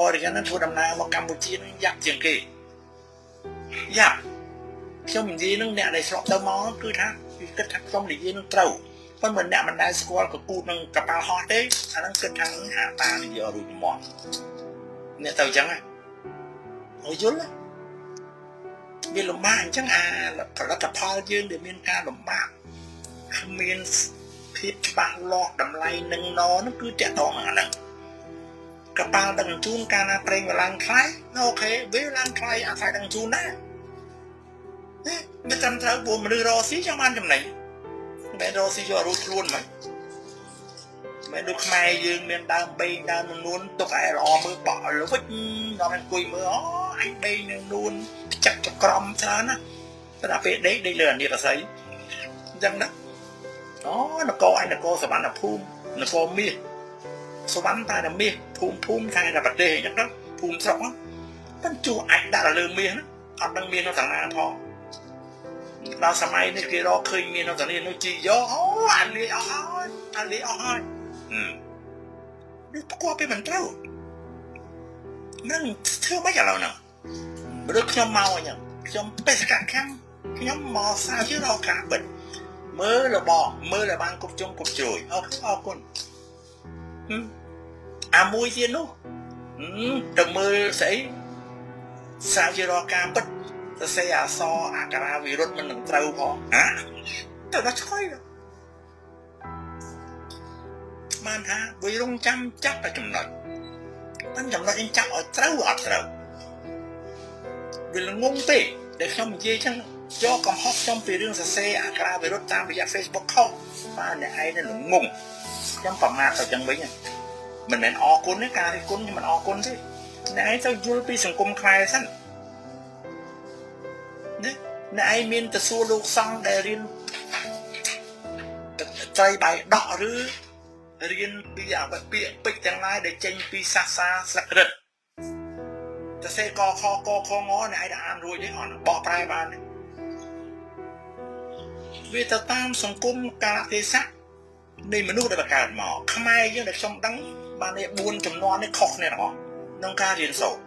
Orient ហ្នឹងធ្វើដំណើរមកកម្ពុជានឹងយ៉ាប់ជាងគេយ៉ាប់ខ្ញុំនិយាយនឹងអ្នកដែលស្រុកទៅមកគឺថាគឺគិតថាខ្ញុំនិយាយនឹងត្រូវប៉ុន្តែអ្នកមិនដែលស្គាល់កគូតនឹងកប៉ាល់ហោះទេអាហ្នឹងគិតថាអាតានិយាយរួចមាត់អ្នកទៅអញ្ចឹងអូយល់វាលំបាកអញ្ចឹងអាផលិតផលយើងដែលមានការលំបាកគ្មានភាពច្បាស់លាស់តម្លៃនឹងណនោះគឺតាក់ទងអាហ្នឹងកប៉ាល់ដឹកជញ្ជូនកាលណាប្រេងវាឡើងថ្លៃអូខេវាឡើងថ្លៃអាថ្លៃដឹកជញ្ជូនដែរវាត្រឹមត្រូវព្រោះមនុស្សរកស៊ីចង់បានចំណេញមិនរកស៊ីយករួចខ្លួនមិនមែនដូចខ្មែរយើងមានដើមបេងដើមនួនទុកឲ្យល្អមើលបក់លវិចដល់អង្គុយមើលអូអញបេងនឹងនួនផ្ចឹកចក្រមច្រើនណាតែដល់ពេលដេកដេកលើអានិរស័យអញ្ចឹងណាអូនគរអញនគរសវណ្ណភូមិននគរមាសសវណ្ណតែតែមាសភូមិភូមិតែតែប្រទេសអញ្ចឹងទៅភូមិស្រុកហ្នឹងប៉ុន្តែជួអាចដាក់លើមាសហ្នឹងអត់ដឹងមាននៅខាងណាផងដល់សម័យនេះគេរកឃើញមាននៅតានេះនោះជីយកអូអាលាយអស់ហើយអាលាយអស់ហើយនេះផ្គប់ពេលមិនត្រូវនឹងធ្វើម៉េចឥឡូវហ្នឹងឬខ្ញុំមកអញ្ចឹងខ្ញុំបេសកកម្មខ្ញុំមកសាជារកការបិទមើលរបស់មើលឲ្យបានគ្រប់ជុំគ្រប់ជ្រោយអូខេអរគុណអាមួយទៀតនោះទៅមើលស្អីសាជារកការបិទសរសេរអក្សរអក្ខរាវិរុទ្ធមិននឹងត្រូវផងហាទៅដល់ឆ្កយបានថាវារងចាំចាប់តែចំណុចតែចំណុចអញចាប់ឲ្យត្រូវអត់ត្រូវវាល្ងងពេកដែលខ្ញុំនិយាយចឹងយកកំហុសខ្ញុំពីរឿងសរសេរអក្ខរាវិរុទ្ធតាមរយៈ Facebook ខុសបាទអ្នកឯងនឹងល្ងងខ្ញុំប្រមាថទៅចឹងវិញមិនមែនអរគុណទេការរិះគន់ខ្ញុំមិនអរគុណទេអ្នកឯងទៅយល់ពីសង្គមខ្មែរសិននេះអ្នកឯងមានទៅសួរលោកសង្ឃដែលរៀនត្រីបាយដកឬរៀនពីអវពាក្យពេចន៍ទាំងឡាយដែលចេញពីសាសនាស្លឹករឹតទៅសេកខកខងអ្នកឯងអានរួចទេអត់បកប្រែបានទេវាទៅតាមសង្គមកាលទេសៈនៃមនុស្សដែលបង្កើតមកខ្មែរយើងដែលខ្ញុំដឹងបាននេះ4ចំនួននេះខុសគ្នាទាំងអស់ក្នុងការរៀនសូត្រ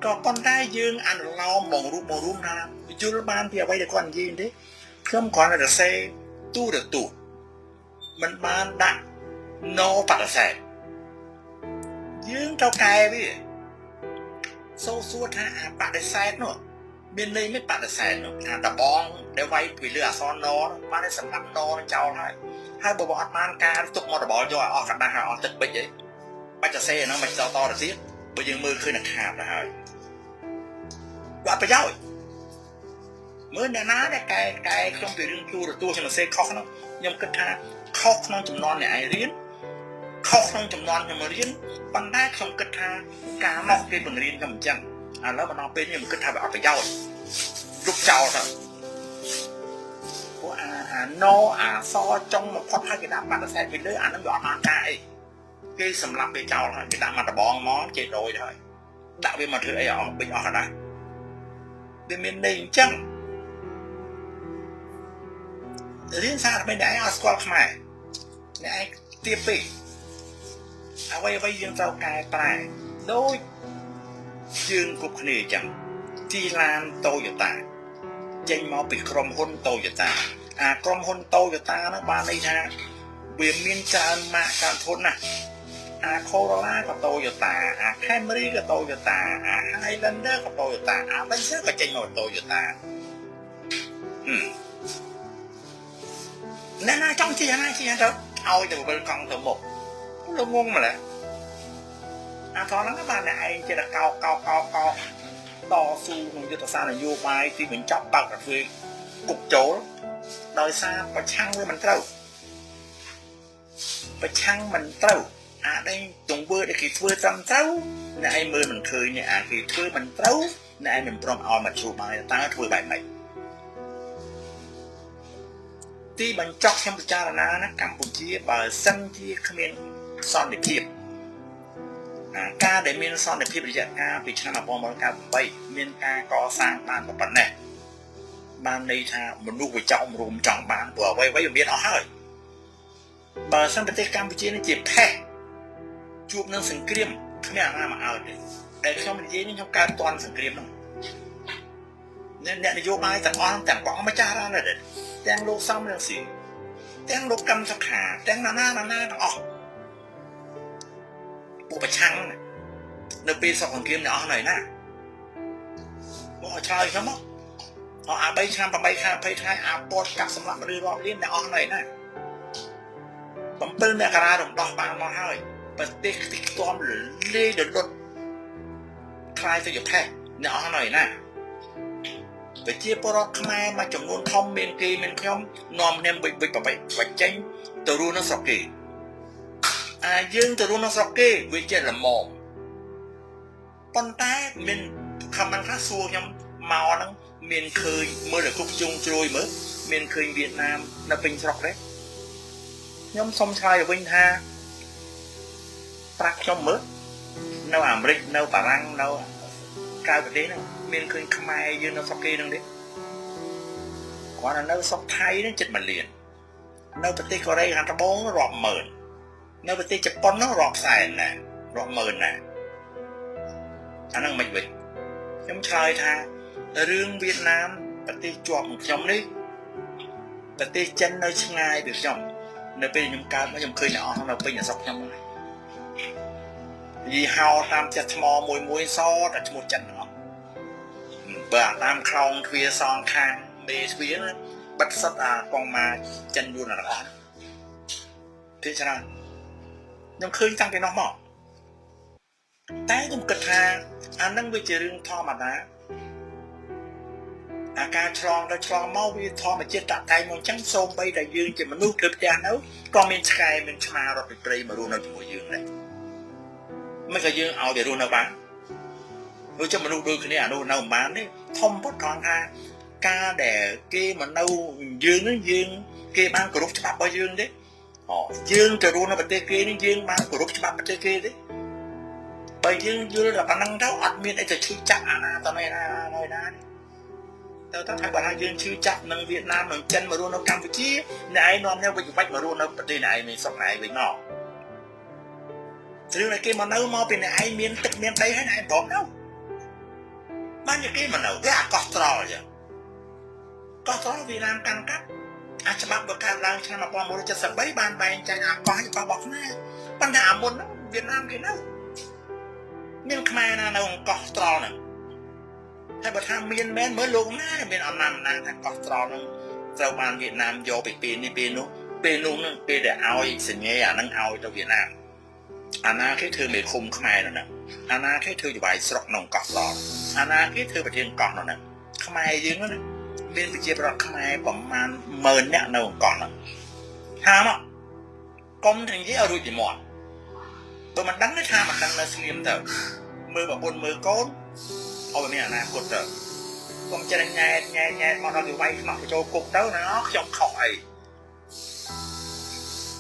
ក៏ប៉ុន្តែយើងអនុលោមបងរូបបងរួមថាយល់បានពីអ្វីដែលគាត់និយាយទេខ្ញុំគ្រាន់តែសរសេរទូរទស្សន៍មិនបានដាក់ណបដិសេធយើងត្រូវកែវាសូសួរថាអាបដិសេធនោះមានន័យមិនបដិសេធនោះអាដបងដែលវាយពីលើអក្សរណបានតែសម្រាប់ណនឹងចោលហើយហើយបើអត់បានការទុកមកដបល់យកឲ្យអស់កដាស់ឲ្យអស់ទឹកបិចអីបាច់សរសេរហ្នឹងមិនតតទៅទៀតបើយើងមើលឃើញតែខាតទៅហើយវាអត់ប្រយោជន៍មើលអ្នកណាដែលកែកែខ្ញុំពីរឿងទូរទស្សន៍ខ្ញុំសរសេរខុសហ្នឹងខ្ញុំគិតថាខុសក្នុងចំនួនអ្នកឯងរៀនខុសក្នុងចំនួនខ្ញុំរៀនប៉ុន្តែខ្ញុំគិតថាការមកគេបង្រៀនខ្ញុំអញ្ចឹងឥឡូវមកដល់ពេលនេះខ្ញុំគិតថាវាអត់ប្រយោជន៍លុបចោលទៅព្រោះអាណអាសចុងមកផុតហើយគេដាក់បដិសេធពីលើអាហ្នឹងវាអត់បានការអីគេសម្លាប់វាចោលហើយគេដាក់មកដបងមកចេះដូចហើយដាក់វាមកធ្វើអីអស់បិចអស់កណ្ដាស់វាមានន័យអញ្ចឹងរៀនសារមិនដែរអត់ស្គាល់ខ្មែរអ្នកឯងទៀបពេកអ្វីអ្វីយើងត្រូវកែប្រែដូចយើងគ្រប់គ្នាអញ្ចឹងទីឡាន Toyota ចេញមកពីក្រុមហ៊ុន Toyota អាក្រុមហ៊ុន Toyota ហ្នឹងបានន័យថាវាមានច្រើនម៉ាកច្រើនធុនណាស់អា Corolla ក៏ Toyota អា Camry ក៏ Toyota អា Highlander ក៏ Toyota អា Venture ក៏ចេញមក Toyota អ្នកណាចង់ជិះអាណាជិះទៅឲ្យទៅវិលកង់ទៅមុខលោកងងម្ល៉េះអាថហ្នឹងបានអ្នកឯងចេះតែកោកោកោកោតស៊ូក្នុងយុទ្ធសាស្ត្រនយោបាយទីបញ្ចប់បើកកាហ្វេគុកចូលដោយសារប្រឆាំងវាមិនត្រូវប្រឆាំងមិនត្រូវអាដេញទង្វើដែលគេធ្វើត្រឹមត្រូវអ្នកឯងមើលមិនឃើញអ្នកអាគេធ្វើមិនត្រូវអ្នកឯងមិនព្រមឲ្យមកជួបបានតើធ្វើបែបម៉េចទីបញ្ចប់ខ្ញុំពិចារណាណាកម្ពុជាបើសិនជាគ្មានសន្តិភាពការដែលមានសន្តិភាពរយៈកាលពីឆ្នាំ1998មានការកសាងបានប៉ុណ្ណេះបានន័យថាមនុស្សវាចោមរួមចង់បានព្រោះអ្វីៗវាមានអស់ហើយបើសិនប្រទេសកម្ពុជានេះជាផេះជួបនឹងសង្គ្រាម គ្មានអាណាមកឲ្យទេដែលខ្ញុំនិយាយនេះខ្ញុំកើតតន់សង្គ្រាមហ្នឹងអ្នកនយោបាយទាំងអស់ទាំងបងម្ចាស់ណាស់ទាំងលោកសំរងស៊ីទាំងលោកកម្មសុខាទាំងណាណាណាណាទាំងអស់ពួកប្រឆាំងនៅពេលសង្គ្រាមអ្នកអស់នៅណាមកឆ្លើយខ្ញុំមកអា3ឆ្នាំ8ខែ20ថ្ងៃអាពតកាប់សម្លាប់មនុស្សរាប់លានអ្នកអស់នៅណា7មករារំដោះបានមកហើយប្រទេសទីខ្ទាំរលាយរលត់คล้ายទៅជាផេះអ្នកអស់នៅណាប្រជាពលរដ្ឋខ្មែរមួយចំនួនធំមានគេមានខ្ញុំនាំគ្នាវិចវិចបបិចេញទៅរស់នៅស្រុកគេអាយើងទៅរស់នៅស្រុកគេវាជាល្មមប៉ុន្តែមានខមមិនខ្លះសួរខ្ញុំមកហ្នឹងមានឃើញមើលតែគ្រប់ជុងជ្រោយមើលមានឃើញវៀតណាមនៅពេញស្រុកទេខ្ញុំសុំឆ្លើយវិញថាប្រាប់ខ្ញុំមើលនៅអាមេរិកនៅបារាំងនៅក្រៅប្រទេសហ្នឹងមានឃើញខ្មែរយើងនៅស្រុកគេហ្នឹងទេគាត់នៅស្រុកថៃហ្នឹងជិត1លាននៅប្រទេសកូរ៉េខាងត្បូងរាប់ម៉ឺននៅប្រទេសជប៉ុនហ្នឹងរាប់សែនណារាប់ម៉ឺនណាអាហ្នឹងមិនវិញខ្ញុំឆ្លើយថារឿងវៀតណាមប្រទេសជាប់នឹងខ្ញុំនេះប្រទេសចិននៅឆ្ងាយពីខ្ញុំនៅពេលខ្ញុំកើតមកខ្ញុំឃើញអ្នកអស់នៅពេញស្រុកខ្ញុំហ្នឹងយីហោតាមផ្ទះថ្មមួយមួយសតែឈ្មោះចិនទាំងអស់បើតាមខ្លោងទ្វារសងខាងមេទ្វារបិទសិតអាកងម៉ាចិនយួនទាំងអស់ភាគច្រើនខ្ញុំឃើញតាំងពីនោះមកតែខ្ញុំគិតថាអានឹងវាជារឿងធម្មតាអាការឆ្លងទៅឆ្លងមកវាធម្មជាតិតាក់តែងមកអញ្ចឹងសូម្បីតែយើងជាមនុស្សធ្វើផ្ទះនៅក៏មានឆ្កែមានឆ្មារត់ពីព្រៃមករស់នៅជាមួយយើងដែរមិនក៏យើងឲ្យវារស់នៅបានដូចជាមនុស្សដូចគ្នាអានោះនៅមិនបានទេធំផុតត្រង់ថាការដែលគេមកនៅយើងនឹងយើងគេបានគោរពច្បាប់របស់យើងទេអូយើងទៅរស់នៅប្រទេសគេនឹងយើងបានគោរពច្បាប់ប្រទេសគេទេបើយើងយល់តែប៉ុណ្្នឹងទៅអត់មានអីទៅឈឺចាប់អាណាតនេះណាណាណាទៅទៅថាបើថាយើងឈឺចាប់នឹងវៀតណាមនឹងចិនមករស់នៅកម្ពុជាអ្នកឯងនាំគ្នាវិបាច់មករស់នៅប្រទេសអ្នកឯងមានស្រុកអ្នកឯងវិញមករឿងដែលគេមកនៅមកពីអ្នកឯងមានទឹកមានដីហើយអ្នកឯងព្រមនៅបានជាគេមកនៅវាអាកោះត្រល់ចឹងកោះត្រល់វៀតណាមកាន់កាប់អាច្បាប់បើកើតឡើងឆ្នាំ1973បានបែងចែកអាកោះកោះរបស់ខ្មែរប៉ុន្តែអាមុនហ្នឹងវៀតណាមគេនៅមានខ្មែរណានៅកោះត្រល់ហ្នឹងហើយបើថាមានមែនមើលលោកណាមានអំណាចណាថាកោះត្រល់ហ្នឹងត្រូវបានវៀតណាមយកពីពេលនេះពេលនោះពេលនោះហ្នឹងពេលដែលឲ្យសញ្ញាអាហ្នឹងឲ្យទៅវៀតណាមអាណាគេធ្វើមេឃុំខ្មែរនោះណាអាណាគេធ្វើចវាយស្រុកក្នុងកោះត្រល់អាណាគេធ្វើប្រធានកោះនោះណាខ្មែរយើងណាមានប្រជាប្រដ្ឋខ្មែរប្រមាណ10000នាក់នៅកោះហ្នឹងថាមកកុំនិយាយឲ្យរួចពីមាត់បើមិនដឹងថាមិនដឹងនៅស្ងៀមទៅមើលប្រពន្ធមើលកូនឲ្យមានអនាគតទៅកុំចេះញ៉ែតញ៉ែញ៉ែតមកដល់វាវាយខ្នោះចូលគុកទៅណាខ្ញុំខុសអី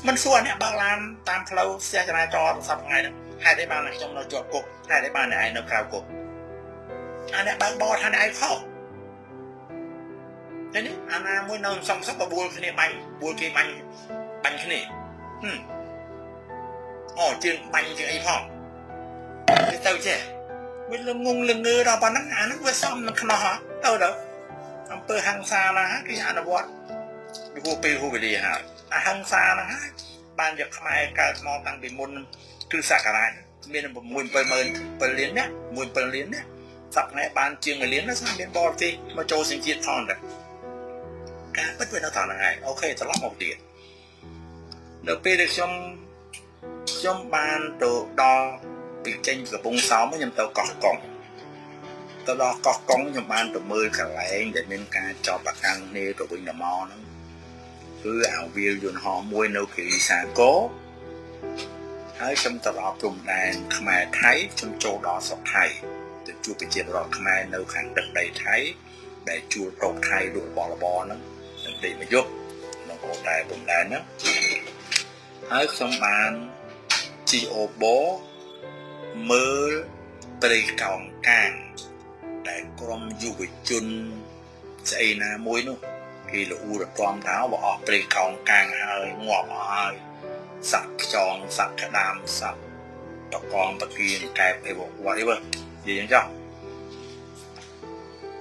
មិនសួរអ្នកបើកឡានតាមផ្លូវស្ទះចរាចរណ៍សប្តាហ៍ថ្ងៃហ្នឹងហេតុអីបានខ្ញុំនៅជាប់គុកហេតុអីបានអ្នកឯងនៅក្រៅគុកអាអ្នកបើកបរថាអ្នកឯងខុសតែនេះអាណាមួយនៅសំសុខបបួលគ្នាបាញ់បួលគេបាញ់បាញ់គ្នាអូជាងបាញ់ជាងអីផងវាទៅចេះវាលងងលងើដល់ប៉ុណ្ណឹងអាហ្នឹងវាសមនឹងខ្នោះទៅទៅអំពើហិង្សាណាគេអនុវត្តពីពេលហូវេលាហើយអាហិង្សាហ្នឹងហើយបានយកខ្មែរកើតមកតាំងពីមុនគ្រិស្តសករាជមាន6 7 លានណា1 7លានណាសប្តាហ៍បានជាង1លានណាស្មានមានបរទេសមកចូលសញ្ជាតិផងដែរការពិតវានៅត្រង់ហ្នឹងហើយអូខេត្រឡប់មកទៀតនៅពេលដែលខ្ញុំបានទៅដល់ពីចេញកំពង់សោមខ្ញុំទៅកោះកុងទៅដល់កោះកុងខ្ញុំបានទៅមើលកន្លែងដែលមានការចោទប្រកាន់គ្នាទៅវិញទៅមកហ្នឹងគឺអាវាលយន្តហោះមួយនៅគិរីសាគរហើយខ្ញុំទៅដល់ព្រំដែនខ្មែរថៃខ្ញុំចូលដល់ស្រុកថៃទៅជួបប្រជាពលរដ្ឋខ្មែរនៅខាងទឹកដីថៃដែលជួលតូបថៃលក់របស់របរហ្នឹងនឹងដេកមួយយប់ក្នុងអូតែព្រំដែនហ្នឹងហើយខ្ញុំបានជិះអូបូមើលព្រៃកោងកាងដែលក្រុមយុវជនស្អីណាមួយនោះគេលអ៊ូរទាំថាបើអស់ព្រៃកោងកាងហើយងាប់អស់ហើយសត្វខ្យងសត្វក្តាមសត្វ តកងតគៀងកែបអី whatever និយាយអញ្ចឹងចុះ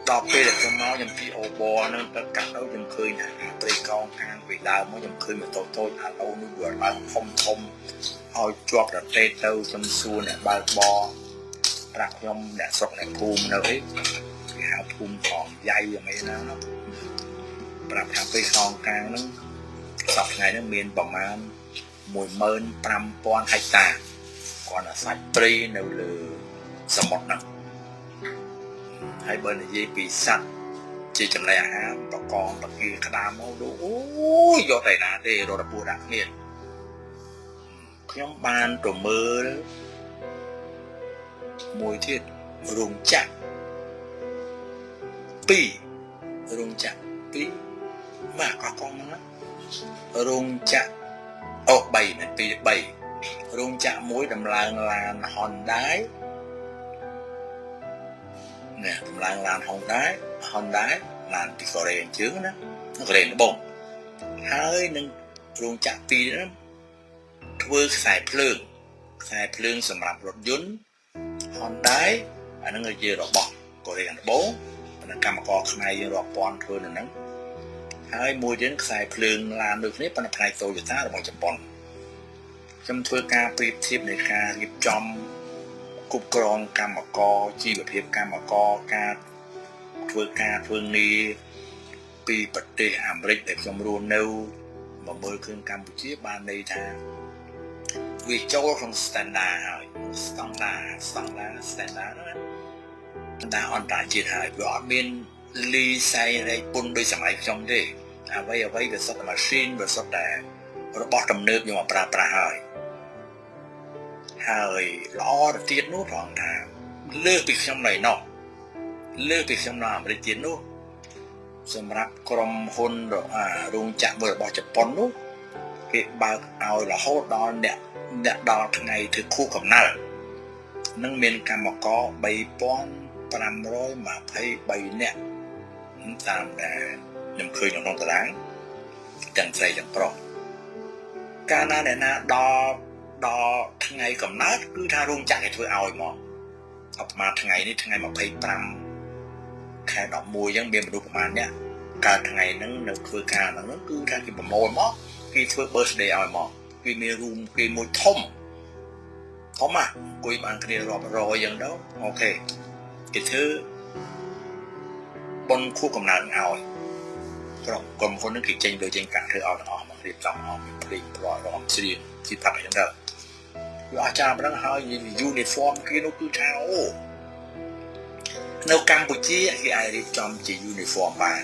ដល់ពេលដែលខ្ញុំមកខ្ញុំពីអូបហ្នឹងទៅកាត់ទៅខ្ញុំឃើញថាព្រៃកោងកាងពីដើមមកខ្ញុំឃើញម៉ូតូតូចឥឡូវនេះវាឡើងធំធំហើយជាប់រទេទៅខ្ញុំសួរអ្នកបើកបរប្រាប់ខ្ញុំអ្នកស្រុកអ្នកភូមិនៅអីគេហៅភូមិផងយ៉ៃយ៉ាងអីណាប្រាប់ថាព្រៃកោងកាងហ្នឹងសប្តាហ៍ថ្ងៃហ្នឹងមានប្រមាណ15000ហិកតាគាត់អាសាច់ព្រៃនៅលើសមុទ្រហ្នឹងហើយបើនិយាយពីសត្វជាចំណីអាហារបកងតគីក្តាមមកដូចអូយយកតែណាទេរត់ពោះដាក់គ្នាខ្ញុំបានទៅមើលមួយទៀតរោងចក្រពីររោងចក្រពីរមកកោះកុងហ្នឹងរោងចក្រអូ3មិន2 3រោងចក្រមួយដំឡើងឡាន Honda នេះដំឡើងឡាន Honda ឡានពីកូរ៉េអញ្ជើញណាកូរ៉េត្បូងហើយនឹងរោងចក្រពីរហ្នឹងធ្វើខ្សែភ្លើងខ្សែភ្លើងសម្រាប់រថយន្ត Honda អាហ្នឹងជារបស់កូរ៉េខាងត្បូងប៉ុន្តែកម្មករខ្មែរយើងរាប់ពាន់ធ្វើនៅហ្នឹងហើយមួយទៀតខ្សែភ្លើងឡានដូចគ្នាប៉ុន្តែផ្នែក Toyota របស់ជប៉ុនខ្ញុំធ្វើការប្រៀបធៀបនៃការរៀបចំគ្រប់គ្រងកម្មករជីវភាពកម្មករការធ្វើការធ្វើងារពីប្រទេសអាមេរិកដែលខ្ញុំរស់នៅមកមើលឃើញកម្ពុជាបានន័យថាវាចូលក្នុង standard ហើយ standard ហ្នឹងណាអន្តរជាតិហើយវាអត់មានលីសែងរែកពុនដូចសម័យខ្ញុំទេអ្វីអ្វីវាសុទ្ធតែ machine វាសុទ្ធតែរបស់ទំនើបយកមកប្រើប្រាស់ហើយហើយល្អទៅទៀតនោះត្រង់ថាលើសពីខ្ញុំនៅនោះលើសពីខ្ញុំនៅអាមេរិកទៀតនោះសម្រាប់ក្រុមហ៊ុនរោងចក្រមួយរបស់ជប៉ុននោះគេបើកឲ្យរហូតដល់អ្នកដល់ថ្ងៃធ្វើខួបកំណើតនឹងមានកម្មករ3523នាក់តាមដែលខ្ញុំឃើញក្នុងតារាងទាំងស្រីទាំងប្រុសកាលណាអ្នកណាដល់ថ្ងៃកំណើតគឺថារោងចក្រគេធ្វើឲ្យមកអបប្រហែលថ្ងៃនេះថ្ងៃ25ខែ11អញ្ចឹងមានមនុស្សប្រហែលអ្នកកើតថ្ងៃហ្នឹងនៅធ្វើការហ្នឹងគឺថាគេប្រមូលមកគេធ្វើ birthday ឲ្យមកគេមានរូមគេមួយធំធំណាអង្គុយបានគ្នារាប់រយអញ្ចឹងទៅអូខេគេធ្វើបុណ្យខួបកំណើតឲ្យក្រុមហ៊ុនហ្នឹងគេចេញលុយចេញកាក់ធ្វើឲ្យទាំងអស់មករៀបចំអស់មានភ្លេងផ្លោះរំច្រៀងជីផាក់អញ្ចឹងទៅវាអស្ចារ្យប៉ុណ្ណឹងហើយ uniform គេនោះគឺថាអូនៅកម្ពុជាគេអាចរៀបចំជា uniform បាន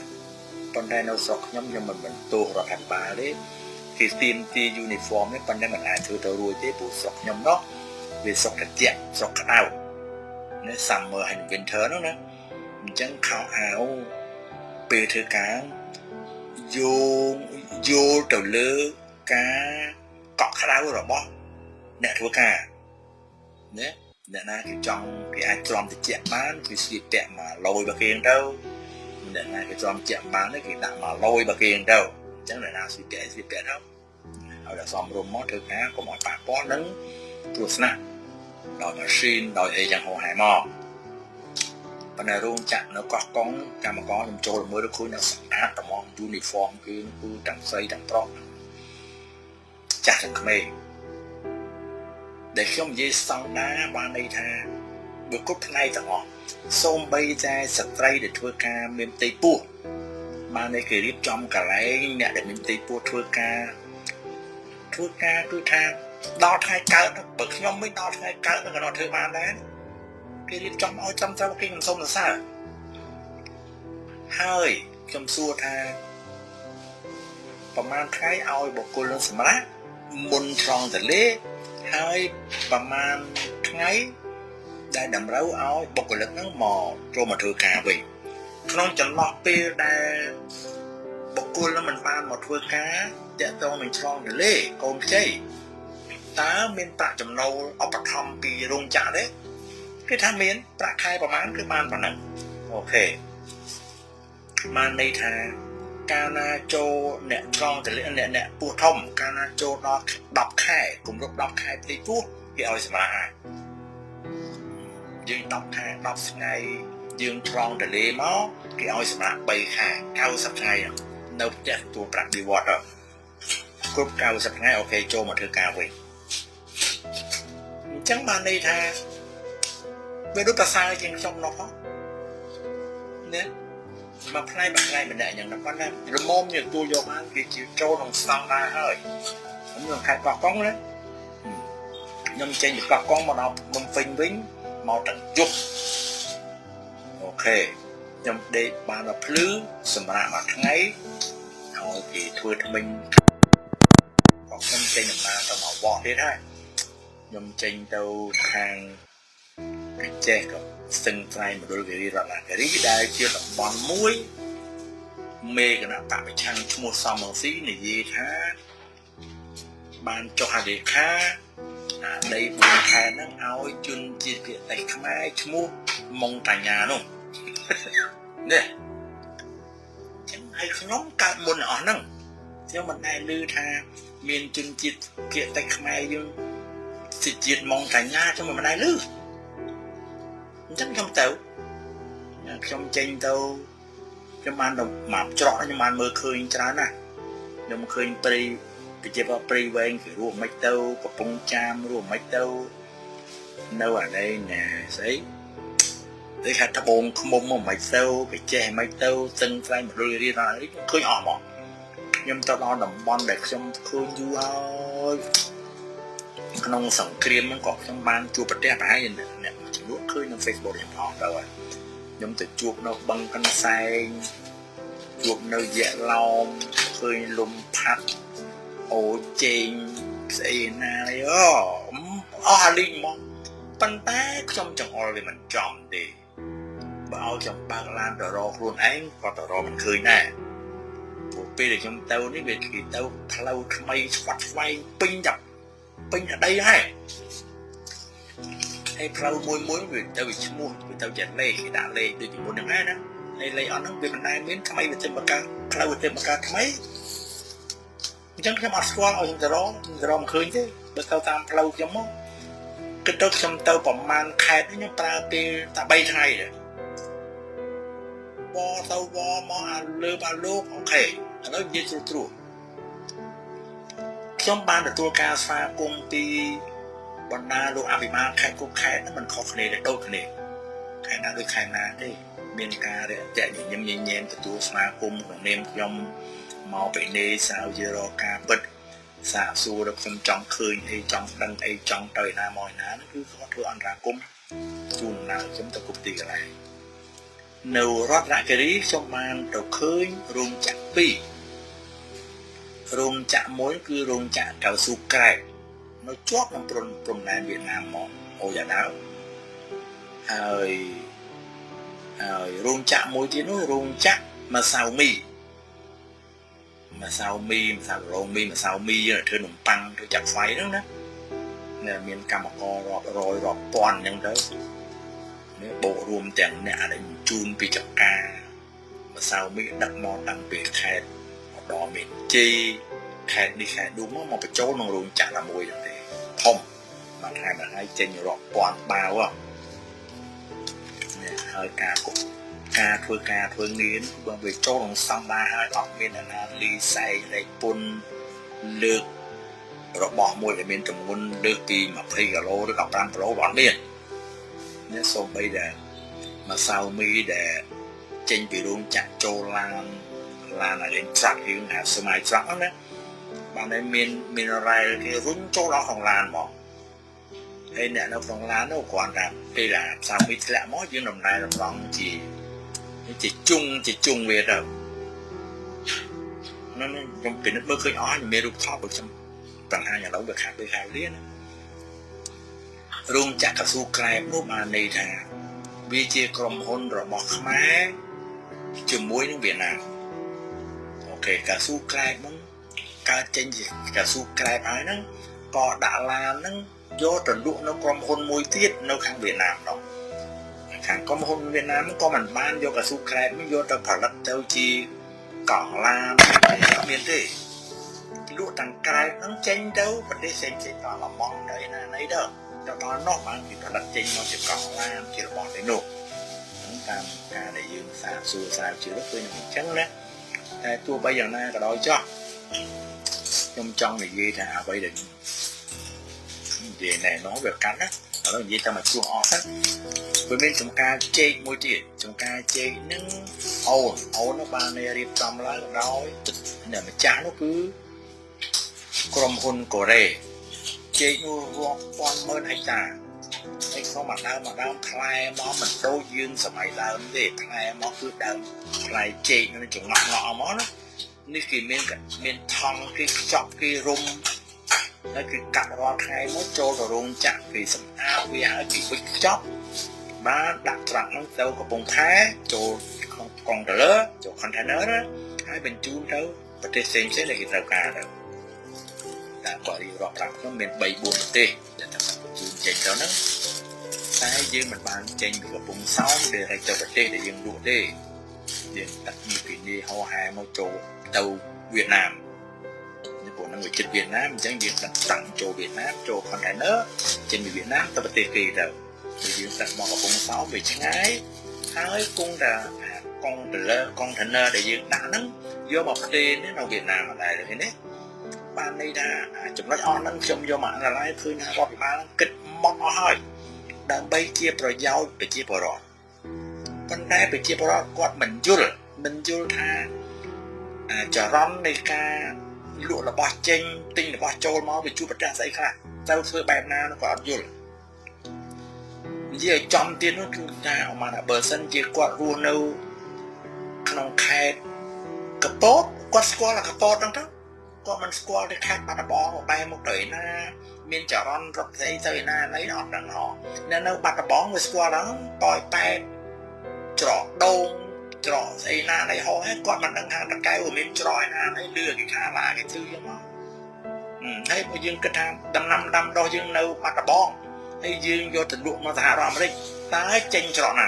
ប៉ុន្តែនៅស្រុកខ្ញុំខ្ញុំមិនបន្ទោសរដ្ឋាភិបាលទេគេស្ទៀមទី uniform នេះប៉ុន្តែមិនអាចធ្វើទៅរួចទេព្រោះស្រុកខ្ញុំនោះវាស្រុកត្រជាក់ស្រុកក្តៅនេះ summer ហើយ winter នោះណាអញ្ចឹងខោអាវពេលធ្វើការយោងយល់ទៅលើការកក់ក្ដៅរបស់អ្នកធ្វើការណាអ្នកណាគេចង់គេអាចទ្រាំត្រជាក់បានគេស្លៀកពាក់មកលយរបស់គេទៅអ្នកណាគេទ្រាំជាក់បានគេដាក់មកលយរបស់គេទៅអញ្ចឹងអ្នកណាស្លៀកពាក់ស្លៀកពាក់ទៅឲ្យដល់សមរម្យមកធ្វើការកុំឲ្យប៉ះពាល់នឹងគ្រោះថ្នាក់ដោយម៉ាស៊ីនដោយអីចឹងហោហែមកប៉ុន្តែរោងចក្រនៅកោះកុងកម្មករខ្ញុំចូលមើលទៅឃើញនៅស្អាតត្មង uniform គេគឺទាំងស្រីទាំងប្រុសចាស់ទាំងក្មេងដែលខ្ញុំនិយាយស្តង់ដាបានន័យថាវាគ្រប់ផ្នែកទាំងអស់សូម្បីតែស្ត្រីដែលធ្វើការមានផ្ទៃពោះបានន័យគេរៀបចំកន្លែងអ្នកដែលមានផ្ទៃពោះធ្វើការគឺថាដល់ថ្ងៃកើតបើខ្ញុំមិនដល់ថ្ងៃកើតក៏ដល់ធ្វើបានដែរគេរៀបចំឲ្យត្រឹមត្រូវគេមិនសុំសរសើរហើយខ្ញុំសួរថាប្រហែលថ្ងៃឲ្យបុគ្គលនឹងសម្រាប់មុនត្រង់ទលេហើយប្រហែលថ្ងៃដែលតម្រូវឲ្យបុគ្គលិកហ្នឹងមកចូលមកធ្វើការវិញក្នុងចន្លោះពេលដែលបុគ្គលនឹងមិនបានមកធ្វើការតាក់ទងនឹងឆ្លងទលេកូនខ្ចីតើមានប្រាក់ចំណូលឧបត្ថម្ភពីរោងចក្រទេគេថាមានប្រាក់ខែប្រហែលគឺបានប៉ុណ្ណឹងអូខេបានន័យថាកាលណាចូលអ្នកត្រង់ទលេអ្នកពោះធំកាលណាចូលដល់10ខែគម្រប់10ខែផ្ទៃពោះ គេឲ្យសម្រាប់យើង10ខែ10ថ្ងៃយើងឆ្លងទលេមកគេឲ្យសម្រាប់3ខែ90ថ្ងៃនៅផ្ទះទទួលប្រាក់បៀវត្សគ្រប់90ថ្ងៃអូខេចូលមកធ្វើការវិញអញ្ចឹងបានន័យថាវាដូចប្រសើរជាងខ្ញុំនោះផងណាមួយផ្នែកម្នាក់យ៉ាងហ្នឹងប៉ុន្តែល្មមយើងទទួលយកបានគេជាចូលក្នុងស្តង់ដារហើយខ្ញុំនៅខេត្តកោះកុងណាខ្ញុំចេញពីកោះកុងមកដល់ភ្នំពេញវិញមកទាំងយប់អូខេខ្ញុំដេកបានដល់ភ្លឺសម្រាប់មួយថ្ងៃឲ្យគេធ្វើថ្មិញក៏ខ្ញុំចេញដំណើរទៅមកវត្តទៀតហើយខ្ញុំចេញទៅខាងកញ្ចេះក៏ស្ទឹងត្រែងមណ្ឌលគិរីរតនគិរីដែលជាតំបន់មួយមេគណៈបពប្រឆាំងឈ្មោះសំរងស៊ីនិយាយថាបានចុះហត្ថលេខាអាដី4ខែហ្នឹងឲ្យជនជាតិភាគតិចខ្មែរឈ្មោះម៉ុងតាញានោះនេះចឹងហើយខ្ញុំកើតមុនអស់ហ្នឹងខ្ញុំមិនដែលឮថាមានជនជាតិភាគតិចខ្មែរយើងជាជាតិម៉ុងតាញាខ្ញុំមិនដែលឮអញ្ចឹងខ្ញុំទៅខ្ញុំចេញទៅខ្ញុំបានទៅមកច្រកខ្ញុំបានមើលឃើញច្រើនណាស់ខ្ញុំឃើញព្រៃប្រជាពលព្រៃវែងគេរស់មិនទៅកំពង់ចាមរស់មិនទៅនៅអានេះណាស្អីគេថាត្បូងឃ្មុំមកមិនទៅគេចេះមិនទៅស្ទឹងត្រែងមណ្ឌលគិរីដល់នេះឃើញអស់ហ្មងខ្ញុំទៅដល់តំបន់ដែលខ្ញុំឃើញយូរហើយក្នុងសង្គ្រាមហ្នឹងក៏ខ្ញុំបានជួបប្រទេសប្រហែលអ្នកចំនួនឃើញនៅ Facebook ខ្ញុំផងទៅហើយខ្ញុំទៅជួបនៅបឹងកន្សែងជួបនៅយៈឡោមឃើញលំផាត់អូជេងស្អីណានេះអូអស់អាលីងមកប៉ុន្តែខ្ញុំចង្អុលវាមិនចំទេបើឲ្យខ្ញុំបើកឡានទៅរកខ្លួនឯងក៏ទៅរកមិនឃើញដែរព្រោះពេលដែលខ្ញុំទៅនេះវាគេទៅផ្លូវថ្មីស្វាត់ស្វែងពេញតែពេញតែដីហើយហើយផ្លូវមួយមួយវាទៅវាឈ្មោះវាទៅជាលេខគេដាក់លេខដូចពីមុនហ្នឹងណាហើយលេខអស់ហ្នឹងវាមិនដែលមានថ្មីវាទៅបង្កើតផ្លូវវាទៅបង្កើតថ្មីអញ្ចឹងខ្ញុំអត់ស្គាល់ឲ្យខ្ញុំទៅរកមិនឃើញទេបើទៅតាមផ្លូវខ្ញុំមកគិតទៅខ្ញុំទៅប្រហែលខេត្តខ្ញុំប្រើពេលតែ3ថ្ងៃទេវទៅវមកអាលើអាលោកអូខេឥឡូវនិយាយត្រួសខ្ញុំបានទទួលការស្វាគមន៍ពីបណ្ដាលោកអភិបាលខេត្តគ្រប់ខេត្តហ្នឹងមិនខុសគ្នាទេដូចគ្នាខេត្តណាដូចខេត្តណាទេមានការរាក់ទាក់ញញឹមញញែមទទួលស្វាគមន៍ក្នុងនាមខ្ញុំមកពីនេះសាវជារកការពិតសាកសួរដល់ខ្ញុំចង់ឃើញអីចង់ដឹងអីចង់ទៅឯណាមកឯណាគឺគាត់ធ្វើអន្តរាគមន៍ជូនដំណើរខ្ញុំទៅគ្រប់ទីកន្លែងនៅរតនគិរីខ្ញុំបានទៅឃើញរោងចក្រពីររោងចក្រមួយគឺរោងចក្រកៅស៊ូក្រែបនៅជាប់នឹងព្រំដែនវៀតណាមមកអូយ៉ាដាវហើយរោងចក្រមួយទៀតនោះរោងចក្រម្សៅមីម្សៅមីម្សៅរោងមីម្សៅមីធ្វើនំប៉័ងធ្វើចាក់ហ្វៃហ្នឹងណាមានកម្មកររាប់រយរាប់ពាន់អញ្ចឹងទៅនេះបូករួមទាំងអ្នកដែលជូនពីចការម្សៅមីដឹកមកតាំងពីខេត្តឧត្តរមានជ័យខេត្តនេះខេត្តនោះមកបញ្ចូលក្នុងរោងចក្រតែមួយហ្នឹងទេធំមួយថ្ងៃមួយថ្ងៃចេញរាប់ពាន់បាវនេះហើយការការធ្វើការធ្វើងារបើវាចូលក្នុងស្តង់ដារហើយអត់មានអាណាលីសែងលេខពុនលើករបស់មួយដែលមានទម្ងន់លើកពី20គីឡូឬ15គីឡូអត់មាននេះសូម្បីតែម្សៅមីដែលចេញពីរោងចក្រចូលឡានអាលេងត្រាក់យើងហៅសម័យត្រាក់ហ្នឹងណាបានតែមានរ៉ែលគេរុញចូលដល់ក្នុងឡានមកហើយអ្នកនៅក្នុងឡាននោះគ្រាន់តែពេលអាម្សៅមីធ្លាក់មកយើងដំណែតម្រង់ជាជុងវាទៅហ្នឹងខ្ញុំពិនិត្យមើលឃើញអស់មានរូបថតរបស់ខ្ញុំបង្ហាញឥឡូវវាខាត់ដូចហៅលៀនរោងចក្រកៅស៊ូក្រែបនោះបានន័យថាវាជាក្រុមហ៊ុនរបស់ខ្មែរជាមួយនឹងវៀតណាមអូខេកៅស៊ូក្រែបហ្នឹងកើតចេញជាកៅស៊ូក្រែបហើយហ្នឹងក៏ដាក់ឡានហ្នឹងយកទៅលក់នៅក្រុមហ៊ុនមួយទៀតនៅខាងវៀតណាមនោះខាងក្រុមហ៊ុនវៀតណាមក៏មិនបានយកកៅស៊ូក្រែបនេះយកទៅផលិតទៅជាកង់ឡានអត់មានទេល លក់ទាំងក្រៅហ្នឹងចេញទៅប្រទេសផ្សេងផ្សេងដល់ឡម៉ង់ទៅឯណាណីទៅដល់នោះបានគេផលិតចេញមកជាកង់ឡានជារបស់នេះនោះហ្នឹងតាមការដែលយើងសាកសួរស្រាវជ្រាវឃើញអញ្ចឹងណាតែទោះបីយ៉ាងណាក៏ដោយចោះខ្ញុំចង់និយាយថាអ្វីដែលនិយាយណែនោះវាកាន់ណាឥឡូវនិយាយតែមកជួសអស់ហ្នឹងវាមានចំការជែកមួយទៀតចំការជែកនឹងអូននោះបានរៀបចំឡើងដោយអ្នកម្ចាស់នោះគឺក្រុមហ៊ុនកូរ៉េជែកនោះរាប់ពាន់ម៉ឺនហិកតាហើយខ្ញុំមកដើមផ្លែមកមិនដូចយើងសម័យដើមទេផ្លែមកគឺដើមផ្លែជែកនឹងចង្អក់ងក់មកណានេះគេមានថង់គេខ្ចប់គេរុំហើយគេកាត់រាល់ថ្ងៃមកចូលទៅរោងចក្រគេសម្អាតវាហើយគេវិចខ្ចប់បានដាក់ត្រាក់ហ្នឹងទៅកំពង់ផែចូលក្នុងកុងតឺន័រចូល container ហើយបញ្ជូនទៅប្រទេសផ្សេងៗដែលគេត្រូវការទៅតែគាត់រៀបរាប់ប្រាប់ខ្ញុំមាន3 4ប្រទេសដែលត្រូវបញ្ជូនចេញទៅហ្នឹងតែយើងមិនបានចេញពីកំពង់សោម direct ទៅប្រទេសដែលយើងលក់ទេយើងដឹកពីនេះហោហែមកចូលទៅវៀតណាមនេះពួកហ្នឹងវាជិតវៀតណាមអញ្ចឹងយើងដឹកតាំងចូលវៀតណាមចូល container ចេញពីវៀតណាមទៅប្រទេសគេទៅយើងដឹកមកកំពង់សោមវាឆ្ងាយហើយគង់តែកុងតឺន័រ container ដែលយើងដាក់ហ្នឹងយកមកផ្ទេរនេះនៅវៀតណាមដែរឃើញទេបានន័យថាចំណុចអស់ហ្នឹងខ្ញុំយកមក analyze ឃើញថារដ្ឋាភិបាលគិតមកអស់ហើយដើម្បីជាប្រយោជន៍ប្រជាពលរដ្ឋប៉ុន្តែប្រជាពលរដ្ឋគាត់មិនយល់ថាចរន្តនៃការលក់របស់ចេញទិញរបស់ចូលមកវាជួបប្រទះស្អីខ្លះត្រូវធ្វើបែបណាគាត់អត់យល់និយាយឲ្យចំទៀតនោះគឺថាអមថាបើសិនជាគាត់រស់នៅក្នុងខេត្តកពតគាត់ស្គាល់អាកពតហ្នឹងទៅគាត់មិនស្គាល់ទៅខេត្តបាត់ដំបងបែរមកទៅឯណាមានចរន្តរត់ស្អីទៅឯណាណីអត់ដឹងហោអ្នកនៅបាត់ដំបងវាស្គាល់ហ្នឹងប៉ោយប៉ែតច្រកដូងច្រកស្អីណាណីហោហើយគាត់មិនដឹងថាតកែវមានច្រកឯណាណីលឺគេខាឡាគេជឿចឹងមកហើយបើយើងគិតថាដំណាំដាំដុះយើងនៅបាត់ដំបងហើយយើងយកទៅលក់មកសហរដ្ឋអាមេរិកតើចេញច្រកណា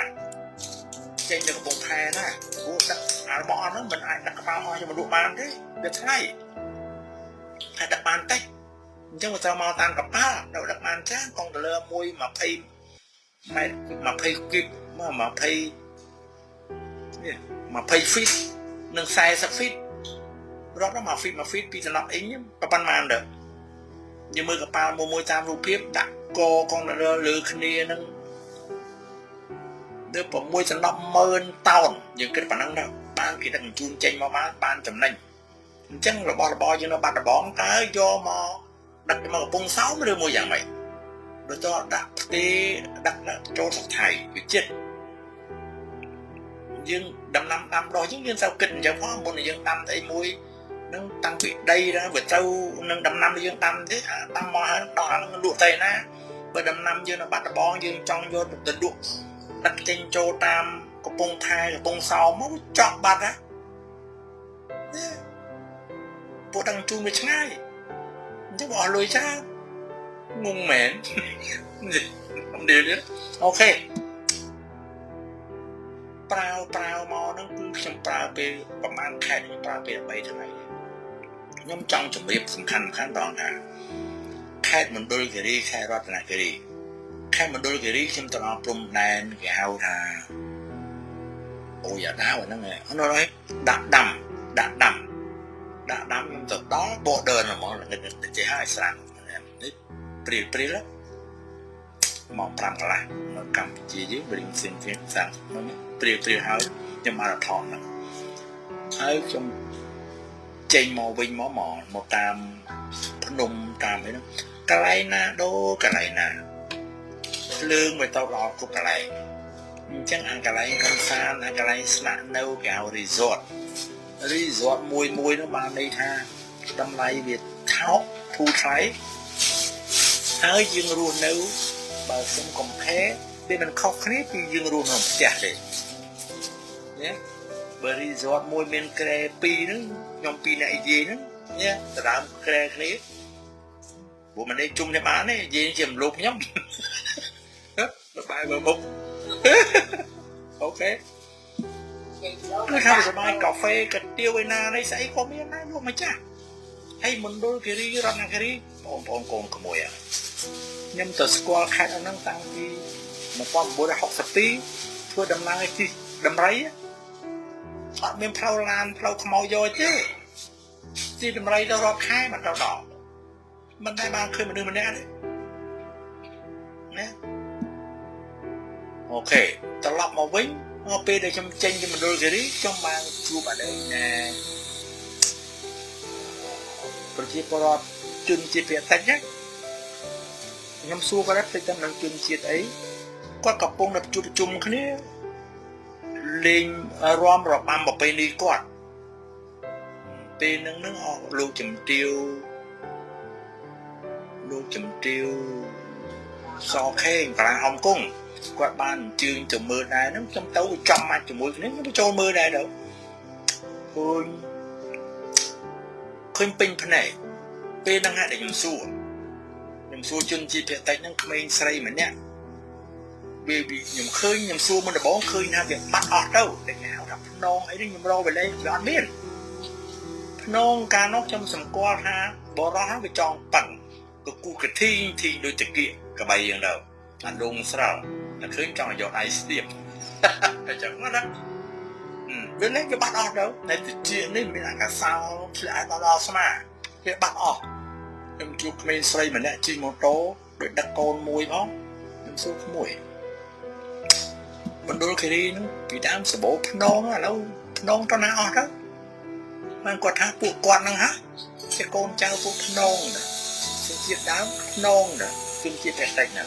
ចេញទៅកំពង់ផែណាព្រោះដឹកអារបស់អស់ហ្នឹងមិនអាចដឹកកប៉ាល់អស់យកមកលក់បានទេវាថ្លៃតែដឹកបានតិចអញ្ចឹងវាត្រូវមកតាមកប៉ាល់ដល់ដឹកបានច្រើនកុងតឺន័រមួយ20ម៉ែត្រ20គីបមក20នេះ20 feet និង40 feet រាប់ដល់1 feet 1 feet ពីសំណប់អ៊ីងប៉ុន្មានទៅយើងមើលកប៉ាល់មួយៗតាមរូបភាពដាក់កកុងតឺន័រលើគ្នានឹងទៅ6សំណប់10000តោនយើងគិតប៉ុណ្ណឹងទៅបានគេដឹកជញ្ជូនចេញមកបានចំណេញអញ្ចឹងរបស់របរយើងនៅបាត់ដំបងតើយកមកដឹកមកកំពង់សោមឬមួយយ៉ាងម៉េចដូចតដាក់ផ្ទេដឹកចូលស្រុកថៃវាចិត្តយើងដំណាំដាំដុះយើងយើងត្រូវគិតអញ្ចឹងផងមុននឹងយើងដាំអីមួយនឹងតាំងពីដីដល់វាត្រូវនឹងដំណាំយើងដាំទេដាំមកហើយដល់អានឹងលក់ទៅណាបើដំណាំយើងនៅបាត់ដំបងយើងចង់យកទៅលក់ដឹកចេញចូលតាមកំពង់ផែកំពង់សោមមកចប់បាត់ណាពួកដឹងជូនវាឆ្ងាយអញ្ចឹងអស់លុយច្រើនងងមែនខ្ញុំនិយាយអូខេប្រាវមកហ្នឹងគឺខ្ញុំប្រើពេលប្រហែលខែខ្ញុំប្រើពេល3ថ្ងៃខ្ញុំចង់ជម្រាបសំខាន់បងថាខេត្តមណ្ឌលគិរីខេត្តរតនគិរីខេត្តមណ្ឌលគិរីខ្ញុំទៅដល់ព្រំដែនគេហៅថាអូយ៉ាដាវហ្នឹងអត់ហើយដាក់ដាំខ្ញុំទៅដល់ border ហ្មងទៅចេះហើយស្រាំនេះព្រាលមក5កន្លះនៅកម្ពុជាយើងរៀងផ្សេងៗសាំហ្នឹងព្រាលហើយខ្ញុំបានថតហ្នឹងហើយខ្ញុំចេញមកវិញមកតាមភ្នំតាមអីហ្នឹងកន្លែងណាដូរកន្លែងណាភ្លើងវាទៅដល់គ្រប់កន្លែងអញ្ចឹងអាកន្លែងកំសាន្តអាកន្លែងស្នាក់នៅគេហៅ resort មួយនោះបានន័យថាតម្លៃវាថោកធូរថ្លៃហើយយើងរស់នៅបើខ្ញុំ compare វាមិនខុសគ្នាពីយើងរស់នៅផ្ទះទេណាបើ resort មួយមានគ្រែ2ហ្នឹងខ្ញុំ2នាក់និយាយហ្នឹងណាដដើមគ្រែគ្នាព្រោះមិនได้ជុំគ្នាបានទេនិយាយជាមលោបខ្ញុំបាយមើលមុខអូខេគឺថាសប្បាយកាហ្វេកាទៀវឯណានេះស្អីក៏មានដែរលោកម្ចាស់ ហើយមណ្ឌលគិរីរតនគិរីបងប្អូនកូនក្មួយខ្ញុំទៅស្គាល់ខេត្តហ្នឹងតាំងពី1962ធ្វើដំណើរជិះដំរីអត់មានផ្លូវឡានផ្លូវខ្មៅយកទេជិះដំរីទៅរាប់ខែមិនទៅដល់មិនដែលបានឃើញមនុស្សម្នាក់ទេណាអូខេត្រឡប់មកវិញមកពេលដែលខ្ញុំចេញពីមណ្ឌលគិរីខ្ញុំបានជួបអតីតណាប្រជាពលរដ្ឋជនជាតិភាគតិចណាខ្ញុំសួរគាត់ថាទៅនឹងជនជាតិអីគាត់កំពុងតែជួបជុំគ្នាលេងរាំរបាំប្រពៃណីគាត់ពេលហ្នឹងនឹងអស់លោកជំទាវលោកជំទាវសខេងប្រាហំគង់គាត់បានអញ្ជើញទៅមើលដែរហ្នឹងខ្ញុំទៅចំមកជាមួយគ្នាខ្ញុំទៅចូលមើលដែរទៅឃើញឃើញពេញភ្នែកពេលហ្នឹងហើយដែលខ្ញុំសួរជនជាតិភាគតិចហ្នឹងក្មេងស្រីម្នាក់វាខ្ញុំឃើញខ្ញុំសួរមុនដំបូងឃើញថាវាបាត់អស់ទៅតែគេហៅថាភ្នងអីនេះខ្ញុំរកវាលេងវាអត់មានភ្នងកាលនោះខ្ញុំសម្គាល់ថាបរោះវាចង់ប៉ឹងកគូកធីធីដូចតាគៀកកបីយ៉ាងទៅអាដងស្រល់តែឃើញចង់យកដៃស្ទាបតែចឹងណាវាលេងវាបាត់អស់ទៅនៅតិចនេះមានអាកាសោធ្លាក់ដល់ស្មាវាបាត់អស់ខ្ញុំជួបក្មេងស្រីម្នាក់ជិះម៉ូតូដោយដឹកកូនមួយផងខ្ញុំសួរក្មួយមណ្ឌលគិរីហ្នឹងពីដើមសបោភ្នងឥឡូវភ្នងទៅណាអស់ទៅបានគាត់ថាពួកគាត់ហ្នឹងហ่ะជាកូនចៅពួកភ្នងណាជនជាតិដើមភ្នងណាជនជាតិភាគតិចណា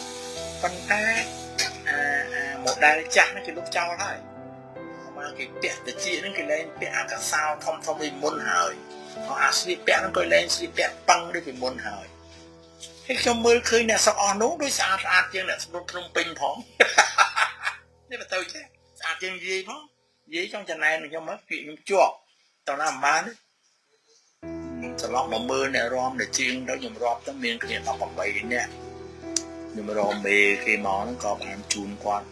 ប៉ុន្តែអាម៉ូដែលចាស់ហ្នឹងគេលុបចោលហើយមកគេពាក់តិចហ្នឹងគេលែងពាក់អាកាសោធំធំដូចមុនហើយអាស្លៀកពាក់ហ្នឹងក៏លែងស្លៀកពាក់ប៉ឹងដូចពីមុនហើយហើយខ្ញុំមើលឃើញអ្នកស្រុកអស់នោះដូចស្អាតស្អាតជាងអ្នកស្រុកភ្នំពេញផងនេះបើទៅចេះស្អាតជាងយាយផងយាយចង់ចំណែនខ្ញុំមកគេខ្ញុំជាប់តើណាមិនបានខ្ញុំត្រឡប់មកមើលអ្នករំដែលជាងទៅខ្ញុំរាប់ទៅមានគ្នា18នាក់ខ្ញុំរំមេគេមកហ្នឹងក៏បានជូនគាត់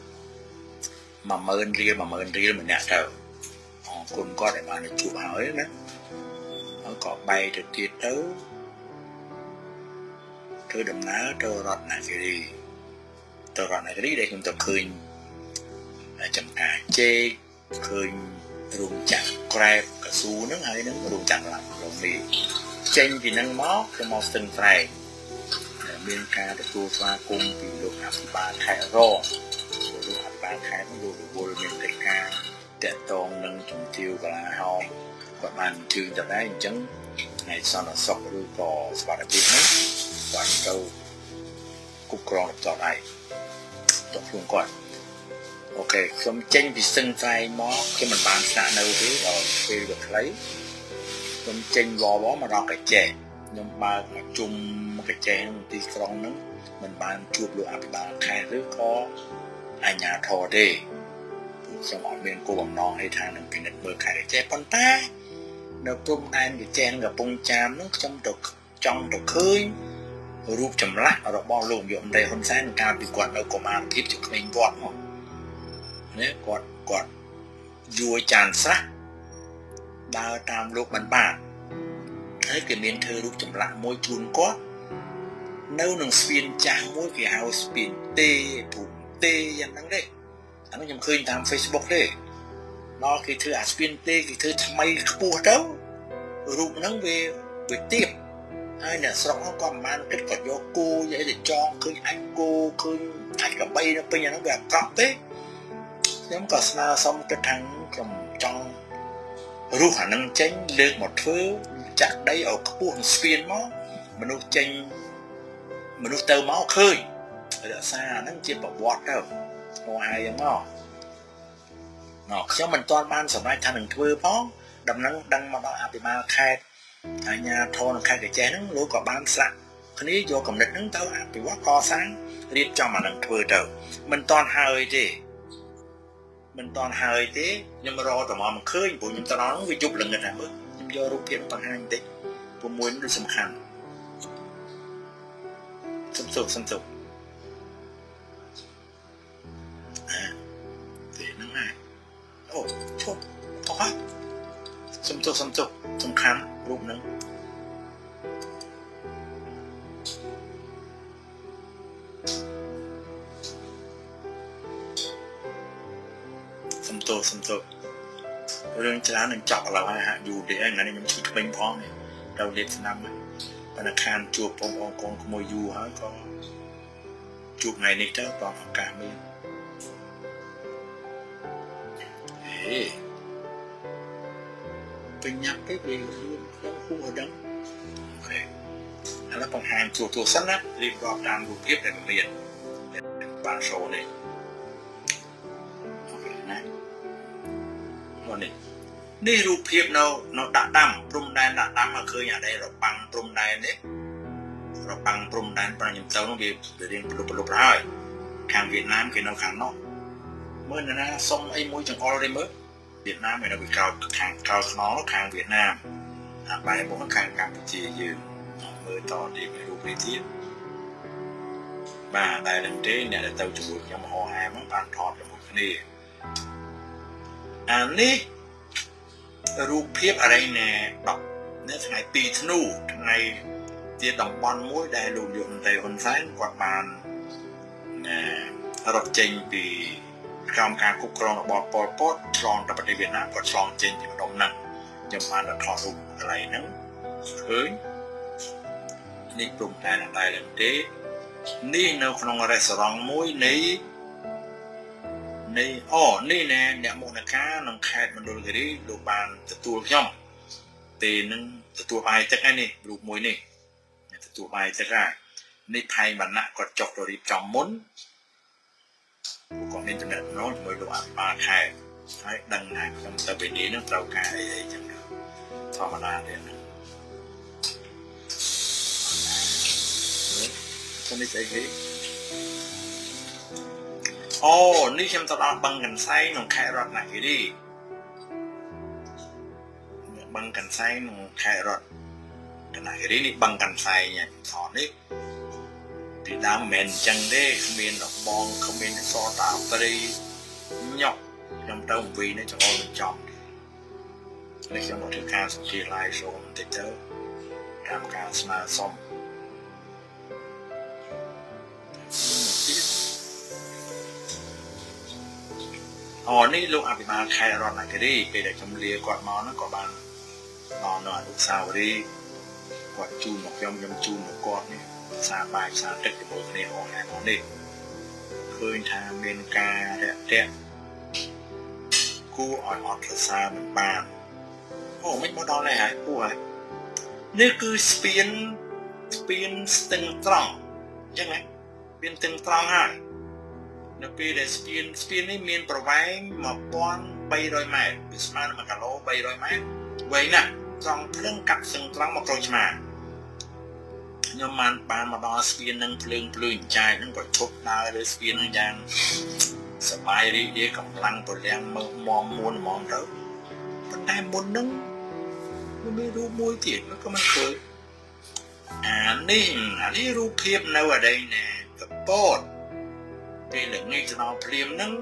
10000រៀល10000រៀលម្នាក់ទៅអរគុណគាត់ដែលបានជួបហើយណាហើយក៏បែកទៅទៀតទៅធ្វើដំណើរទៅរតនគិរីទៅរតនគិរីដែលខ្ញុំទៅឃើញចំការចេកឃើញរោងចក្រក្រែបកស៊ូហ្នឹងហើយនឹងរោងចក្រឡាប់រមីចេញពីហ្នឹងមកទៅមកស្ទឹងត្រែងមានការទទួលស្វាគមន៍ពីលោកអភិបាលខេត្តរងលោកអភិបាលខេត្តលោករវល់មានកិច្ចការតាក់ទងនឹងជំទាវកលាហោមគាត់បានអញ្ជើញទៅដែរអញ្ចឹងថ្ងៃសន្តិសុខឬក៏សុវត្ថិភាពហ្នឹងគាត់ទៅគ្រប់គ្រងដល់ដៃទៅខ្លួនគាត់អូខេខ្ញុំចេញពីស្ទឹងត្រែងមកខ្ញុំមិនបានស្នាក់នៅទេដល់ពេលវាខ្លីខ្ញុំចេញវវមកដល់កាចេះខ្ញុំបើកប្រជុំកាចេះក្នុងទីក្រុងហ្នឹងមិនបានជួបលោកអភិបាលខេត្តឬក៏អាជ្ញាធរទេខ្ញុំអត់មានគោលបំណងអីថានឹងពិនិត្យមើលខេត្តកាចេះប៉ុន្តែនៅព្រំដែនកាចេះនឹងកំពង់ចាមហ្នឹងខ្ញុំទៅចង់ទៅឃើញរូបចម្លាក់របស់លោកនាយករដ្ឋមន្ត្រីហ៊ុនសែនកាលពីគាត់នៅកុមារភាពជាក្មេងវត្តមកនេះគាត់យួរចានស្រះដើរតាមលោកបានបាទហើយគេមានធ្វើរូបចម្លាក់មួយជូនគាត់នៅនឹងស្ពានចាស់មួយគេហៅស្ពានទេភូមិទេយ៉ាងហ្នឹងទេអានោះខ្ញុំឃើញតាម Facebook ទេដល់គេធ្វើអាស្ពានទេគេធ្វើថ្មីខ្ពស់ទៅរូបហ្នឹងវាទៀបហើយអ្នកស្រុកហ្នឹងក៏មិនបានគិតគាត់យកគោយកអីទៅចងឃើញអាចគោឃើញអាចកបីនៅពេញអាហ្នឹងវាអាក្រក់ទេខ្ញុំក៏ស្នើសុំគិតថាខ្ញុំចង់រុះអានឹងចេញលើកមកធ្វើចាក់ដីឲ្យខ្ពស់នឹងស្ពានមកមនុស្សចេញមនុស្សទៅមកឃើញរក្សាអាហ្នឹងជាប្រវត្តិទៅមកហើយយ៉ាងមកណោះខ្ញុំមិនទាន់បានសម្រេចថានឹងធ្វើផងដំណឹងដឹងមកដល់អភិបាលខេត្តអាជ្ញាធរនៅខេត្តកាចេះហ្នឹងលោកក៏បានស្លាក់គ្នាយកកំណត់ហ្នឹងទៅអភិវឌ្ឍកសាងរៀបចំអានឹងធ្វើទៅមិនទាន់ហើយទេមិនទាន់ហើយទេខ្ញុំរកតែមកមិនឃើញព្រោះខ្ញុំទៅដល់ហ្នឹងវាយប់ល្ងិតណាស់មើលខ្ញុំយករូបភាពបង្ហាញបន្តិចព្រោះមួយនេះដូចសំខាន់សំសុកអាទេហ្នឹងហើយអូឈប់អស់សំសុកសំខាន់រូបហ្នឹង ទោសសុំទោសរឿងច្រើននឹងចប់ឥឡូវហើយហាក់យូរតិចហើយថ្ងៃនេះខ្ញុំឈឺធ្មេញផងនេះទៅលេបស្នាមប៉ុន្តែខានជួបបងប្អូនកូនក្មួយយូរហើយក៏ជួបថ្ងៃនេះទៅបងឱកាសមានហេបញ្ញាប់ពេកវាលឿនខ្ញុំហួសដឹងអូខេឥឡូវបង្ហាញជួបទួសិនណារៀបរាប់តាមរូបភាពដែលមានបានសូនេះអូខេណានេះនេះរូបភាពនៅដាក់ដាំព្រំដែនដាក់ដាំមកឃើញអានេះរបាំងព្រំដែននេះរបាំងព្រំដែនប្រាខ្ញុំទៅនោះវារៀងប្រលប់ហើយខាងវៀតណាមគេនៅខាងនោះមើលណាសុំអីមួយចង្អុលទេមើលវៀតណាមគេនៅពីក្រោយខាងក្រោយខ្នងខាងវៀតណាមអាបែបមកខាងកម្ពុជាយើងមើលតទៀតរូបនេះទៀតបាទតែនឹងទេអ្នកដែលទៅជាមួយខ្ញុំហោហែមកបានថតជាមួយគ្នាអានេះរូបភាពអរិយណែ10នៅថ្ងៃ2ធ្នូថ្ងៃជាតំបន់មួយដែលលោកនាយករដ្ឋមន្ត្រីហ៊ុនសែនគាត់បានរត់ចេញពីក្រោមការគ្រប់គ្រងរបស់ប៉ុលពតឆ្លងទៅប្រទេសវៀតណាមគាត់ឆ្លងចេញពីម្ដុំហ្នឹងខ្ញុំបានទៅថតរូបកន្លែងហ្នឹងឃើញនេះព្រំដែនអដែលទេនេះនៅក្នុងរេស្តូរ៉ង់មួយនៃអូនេះណែអ្នកមុខអ្នកការក្នុងខេត្តមណ្ឌលគិរីលោកបានទទួលខ្ញុំពេលនឹងទទួលបាយទឹកហើយនេះរូបមួយនេះទទួលបាយទឹកហើយនេះផែងវណ្ណៈគាត់ចុះទៅរៀបចំមុនគាត់មានចំណេះតំណងជាមួយលោកអភិបាលខេត្តហើយដឹងថាខ្ញុំទៅពេលនេះនឹងត្រូវការអីអីចឹងធម្មតាទេណានេះស្អីគេអូនេះខ្ញុំទៅដល់បឹងកន្សែងក្នុងខេត្តរតនគិរីបឹងកន្សែងក្នុងខេត្តរតនគិរីនេះបឹងកន្សែងថតនេះពីដើមមិនមែនអញ្ចឹងទេគ្មានរបងគ្មានសតាត្រីញក់ខ្ញុំទៅវីនេះចង្អុលមិនចំនេះខ្ញុំមកធ្វើការសម្ភារ live show បន្តិចទៅតាមការស្នើសុំអូនេះលោកអភិបាលខេត្តរតនគិរីពេលដែលខ្ញុំលាគាត់មកហ្នឹងក៏បានដល់នៅអនុស្សាវរីយ៍គាត់ជូនមកខ្ញុំខ្ញុំជូនមកគាត់នេះសារបាយសារទឹកជាមួយគ្នាអស់ហើយមកនេះឃើញថាមានការរាក់ទាក់គួរឲ្យអត់សរសើរមិនបានអូមិនមកដល់នេះហើយគួរហើយនេះគឺស្ពានស្ទឹងត្រង់អញ្ចឹងហ៎ស្ពានស្ទឹងត្រង់ហើយនៅពេលដែលស្ពាននេះមានប្រវែង1300ម៉ែត្រវាស្មើនឹង1គីឡូ300ម៉ែត្រវែងណាស់ត្រង់ភ្លើងកាត់ស្ទឹងត្រង់មកក្រូចឆ្មាខ្ញុំបានមកដល់ស្ពាននឹងភ្លើងចាយនឹងក៏ឈប់ដើរលើស្ពាននឹងយ៉ាងសប្បាយរីករាយកម្លាំងពលំមើលមមួនហ្មងទៅប៉ុន្តែមុននឹងវាមានរូបមួយទៀតក៏មិនឃើញអានេះរូបភាពនៅអតីណែកពតពេលល្ងាចទៅដល់ភ្លាមហ្នឹង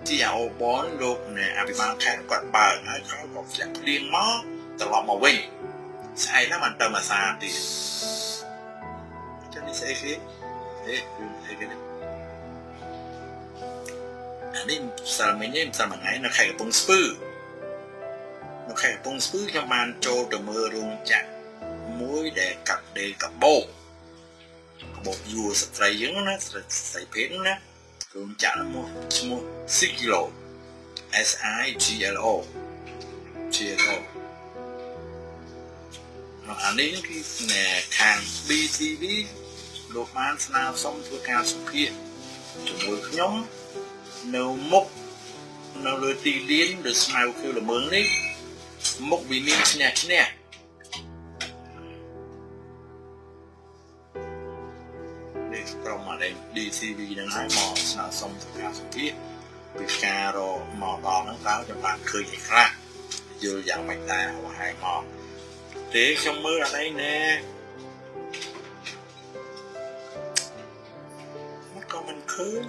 ជាអូបនលោកអ្នកអភិបាលខេត្តគាត់បើកហើយเขาក៏ធ្លាក់ភ្លៀងមកត្រឡប់មកវិញស្អែកហ្នឹងមិនទៅមកសាទៀតចឹងនេះស្អីគេអេគឺស្អីគេនេះអានេះសាល់មិញនេះសាល់មួយថ្ងៃនៅខេត្តកំពង់ស្ពឺនៅខេត្តកំពង់ស្ពឺខ្ញុំបានចូលទៅមើលរោងចក្រមួយដែលកាត់ដេរកាបូបយួរស្ត្រីយើងណាស្ត្រីភេទណារោងចក្រនោះឈ្មោះ Siglo S I G L O G L O អានេះគឺខាង BTV លោកបានស្នើសុំធ្វើការសម្ភាសជាមួយខ្ញុំនៅមុខនៅលើទីលានឬស្មៅខៀវល្មឿងនេះមុខវិមានឈ្នះឈ្នះនេះក្រុមអានេះ DCV នឹងហើយមកស្នើសុំធ្វើការសម្ភាសពីការរកមកដល់ហ្នឹងតើខ្ញុំបានឃើញអីខ្លះយល់យ៉ាងម៉េចដែរហើយមកទេខ្ញុំមើលអត់អីណែមកក៏មិនឃើញ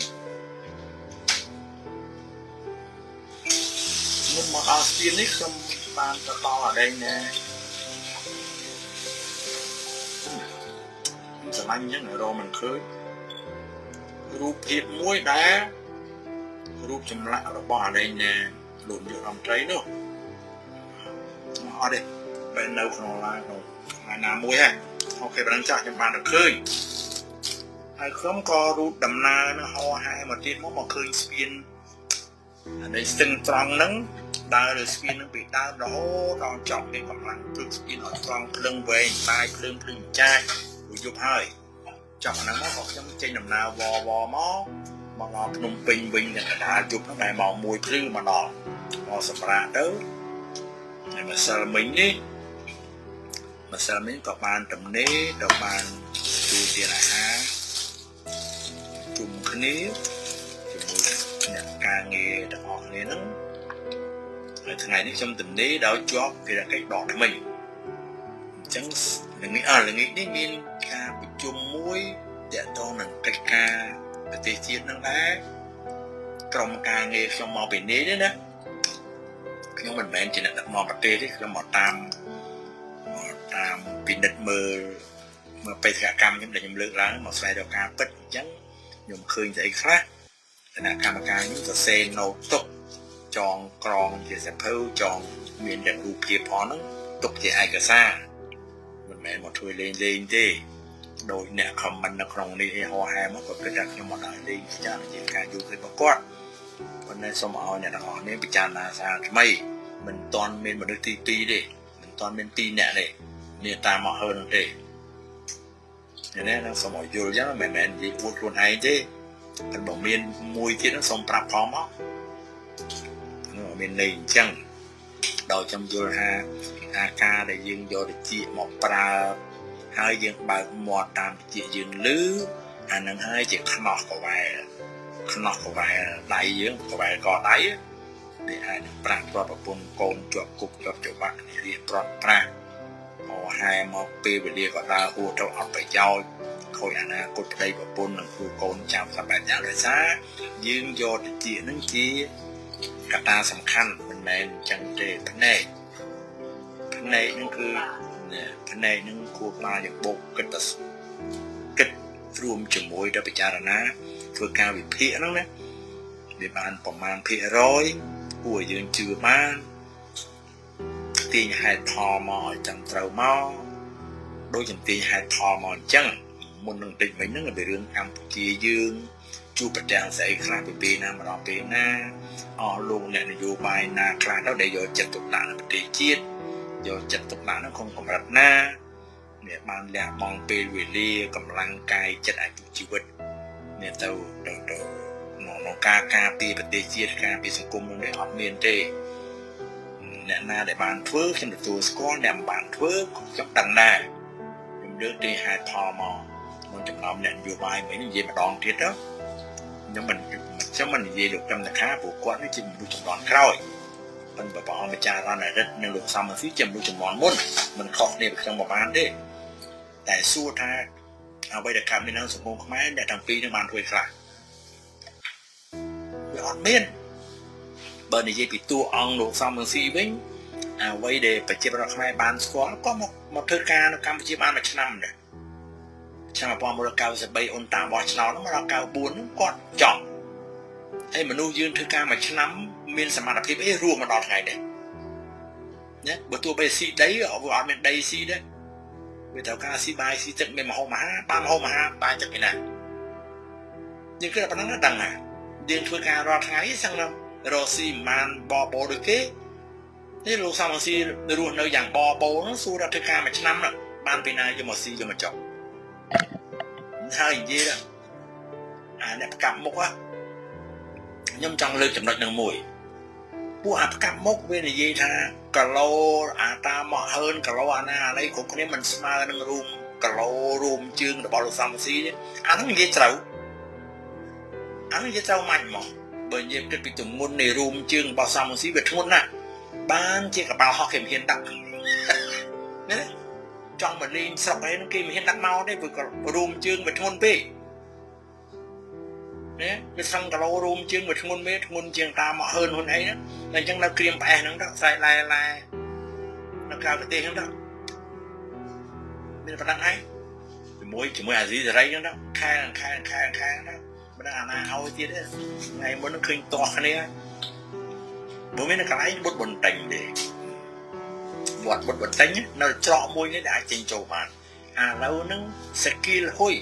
មុនមកដល់ស្ពាននេះខ្ញុំបានទៅដល់អត់អីណែខ្ញុំស្រឡាញ់អញ្ចឹងរកមិនឃើញរូបភាពមួយដែល រូបចម្លាក់របស់អារែងណាលោកនាយករដ្ឋមន្ត្រីនោះអត់ទេបែរនៅក្នុងឡានក្នុងថ្ងៃណាមួយហ៎អូខេប៉ុណ្ណឹងចាស់ខ្ញុំបានទៅឃើញហើយខ្ញុំក៏រូបដំណើរនឹងហោហែមកទៀតមកឃើញស្ពានអានេះស្ទឹងត្រង់ហ្នឹងដើរលើស្ពានហ្នឹងពីដើមរហូតដល់ចប់គេកម្លាំងព្រឹកស្ពានឲ្យត្រង់ភ្លើងវែងតាយភ្លើងភ្លឺចាយរួចយប់ហើយចប់អាហ្នឹងមកក៏ខ្ញុំចេញដំណើរវវមកមកដល់ភ្នំពេញវិញដល់កណ្ដាលយប់ហ្នឹងដែរម៉ោង1ភ្លឺមកដល់មកសម្រាប់ទៅហើយម្សិលមិញនេះម្សិលមិញក៏បានទំនេរក៏បានទទួលទានអាហារជុំគ្នាជាមួយអ្នកការងារទាំងអស់គ្នាហ្នឹងហើយថ្ងៃនេះខ្ញុំទំនេរដោយជាប់ភារកិច្ចដកថ្មីអញ្ចឹងល្ងាចល្ងាចនេះមានការប្រជុំមួយទាក់ទងនឹងកិច្ចការប្រទេសជាតិហ្នឹងដែរក្រុមការងារខ្ញុំមកពីនេះទេណាខ្ញុំមិនមែនជាអ្នកដឹកនាំប្រទេសទេខ្ញុំមកតាមពិនិត្យមើលបេសកកម្មខ្ញុំដែលខ្ញុំលើកឡើងមកស្វែងរកការពិតអញ្ចឹងខ្ញុំឃើញស្អីខ្លះគណៈកម្មការខ្ញុំសរសេរណូតទុកចងក្រងជាសៀវភៅចងមានទាំងរូបភាពផងហ្នឹងទុកជាឯកសារមិនមែនមកធ្វើលេងលេងទេដោយអ្នកខមមិននៅក្នុងនេះឯហោហែមកក៏គិតថាខ្ញុំមកដល់លេងពិចារណាជាការយល់ឃើញរបស់គាត់ប៉ុន្តែសូមឲ្យអ្នកទាំងអស់នេះពិចារណាសារថ្មីមិនទាន់មានមនុស្សទី2ទេមិនទាន់មាន2អ្នកទេនេះតាមមកហើនោះទេនេះណាសូមឲ្យយល់អញ្ចឹងមិនមែននិយាយអួតខ្លួនឯងទេតែបើមានមួយទៀតហ្នឹងសូមប្រាប់ផងមកនោះមានន័យអញ្ចឹងដោយខ្ញុំយល់ថាអាការដែលយើងយកតិចមកប្រើហើយយើងបើកមាត់តាមតិចយើងលឺអានឹងហើយជាខ្នោះកវ៉ែខ្នោះកវ៉ែដៃយើងកវ៉ែកដៃដែលអាចនឹងប្រាក់ប្រពន្ធកូនជាប់គុកជាប់ច្បាប់នេះរៀបប្រត់ប្រាស់ហោហែមកពេលវេលាក៏ដើរហួរទៅអត់ប្រយោជន៍ខូចអនាគតប្តីប្រពន្ធនិងគ្រូកូនចៅសម្បែតយ៉ាងដោយសារយើងយកតិចនឹងជាកត្តាសំខាន់មិនមែនអញ្ចឹងទេភ្នែកនឹងគឺភ្នែកនឹងគួរក្បាលយ៉ាងបុកគិតគិតរួមជាមួយដល់ពិចារណាធ្វើការវិភាគហ្នឹងណាវាបានប្រមាណភាគរយគួរឲ្យយើងជឿបានទាញហេតុផលមកឲ្យចាំត្រូវមកដូចខ្ញុំទាញហេតុផលមកអញ្ចឹងមុននឹងតិចមិញហ្នឹងវារឿងកម្ពុជាយើងជួបប្រទះស្អីខ្លះពីពេលណាមកដល់ពេលណាអស់លោកអ្នកនយោបាយណាខ្លះទៅដែលយកចិត្តទុកដាក់នៅប្រទេសជាតិយកចិត្តទុកដាក់នៅក្នុងកម្រិតណាអ្នកបានលះបង់ពេលវេលាកម្លាំងកាយចិត្តអាយុជីវិតអ្នកទៅទៅក្នុងការការពារប្រទេសជាតិការពារសង្គមនោះនេះអត់មានទេអ្នកណាដែលបានធ្វើខ្ញុំទទួលស្គាល់អ្នកមិនបានធ្វើខ្ញុំដឹងដែរខ្ញុំលើកទីហេតុផលមកក្នុងចំណោមអ្នកនយោបាយមិននិយាយម្ដងទៀតទៅខ្ញុំមិននិយាយលោកកម្មតខាព្រោះគាត់នេះជាមនុស្សជំនាន់ក្រោយប៉ុន្តែព្រះអង្គម្ចាស់រណរិទ្ធនិងលោកសំរងស៊ីជាមនុស្សជំនាន់មុនមិនខុសគ្នាពីខ្ញុំប្រហែលទេតែសួរថាអ្វីដែលកើតមាននៅសង្គមខ្មែរអ្នកទាំងពីរនឹងបានធ្វើខ្លះវាអត់មានបើនិយាយពីតួអង្គលោកសំរងស៊ីវិញអ្វីដែលប្រជាពលរដ្ឋខ្មែរបានស្គាល់ក៏មកធ្វើការនៅកម្ពុជាបានមួយឆ្នាំដែរឆ្នាំ1993អ៊ុនតាបោះឆ្នោតមកដល់94ហ្នឹងគាត់ចប់ហើយមនុស្សយើងធ្វើការមួយឆ្នាំមានសមត្ថភាពអីរស់មកដល់ថ្ងៃនេះណាបើទោះបីស៊ីដីវាអត់មានដីស៊ីដែរវាត្រូវការស៊ីបាយស៊ីទឹកមានមហូបអាហារបានមហូបអាហារបាយទឹកពីណាយើងគិតតែប៉ុណ្្នឹងដឹងណាយើងធ្វើការរាល់ថ្ងៃសឹងរកស៊ីមិនបានបបោដូចគេនេះលោកសំរងស៊ីរស់នៅយ៉ាងបបោហ្នឹងសួរថាធ្វើការមួយឆ្នាំបានពីណាយកមកស៊ីយកមកចុកហើយនិយាយអាអ្នកផ្កាប់មុខខ្ញុំចង់លើកចំណុចនឹងមួយពួកអាផ្កាប់មុខវានិយាយថាគីឡូអាតាមកហើនគីឡូអាណាអានេះគ្រប់គ្នាមិនស្មើនឹងរួមគីឡូរួមជើងរបស់លោកសំរងស៊ីទេអាហ្នឹងនិយាយត្រូវអាហ្នឹងនិយាយត្រូវម៉ាច់មកបើនិយាយគិតពីទម្ងន់នៃរួមជើងរបស់សំរងស៊ីវាធ្ងន់ណាស់បានជាកប៉ាល់ហោះគេមិនហ៊ានដាក់ណាចង់មកលេងស្រុកអីហ្នឹងគេមិនហ៊ានដាក់មកទេព្រោះរួមជើងវាធ្ងន់ពេកណាវាសឹងគីឡូរួមជើងវាធ្ងន់ពេកធ្ងន់ជាងតាមមកហើនហ៊ុនអីហ្នឹងតែអញ្ចឹងនៅក្រៀមផ្អែសហ្នឹងទៅស្រែកឡែឡែនៅក្រៅប្រទេសហ្នឹងទៅមានប៉ុណ្ណឹងឯងជាមួយអាស៊ីសេរីហ្នឹងទៅខែខែខែខែហ្នឹងមិន មិនដឹងអាណាឲ្យទៀតទេថ្ងៃមុននឹងឃើញតោះគ្នាបើមានកន្លែងបុតបន្ទិញទេវត្តបុតបន្ទិញនៅច្រកមួយនេះដែលអាចចេញចូលបានឥឡូវហ្នឹងសគីលហ៊ុយ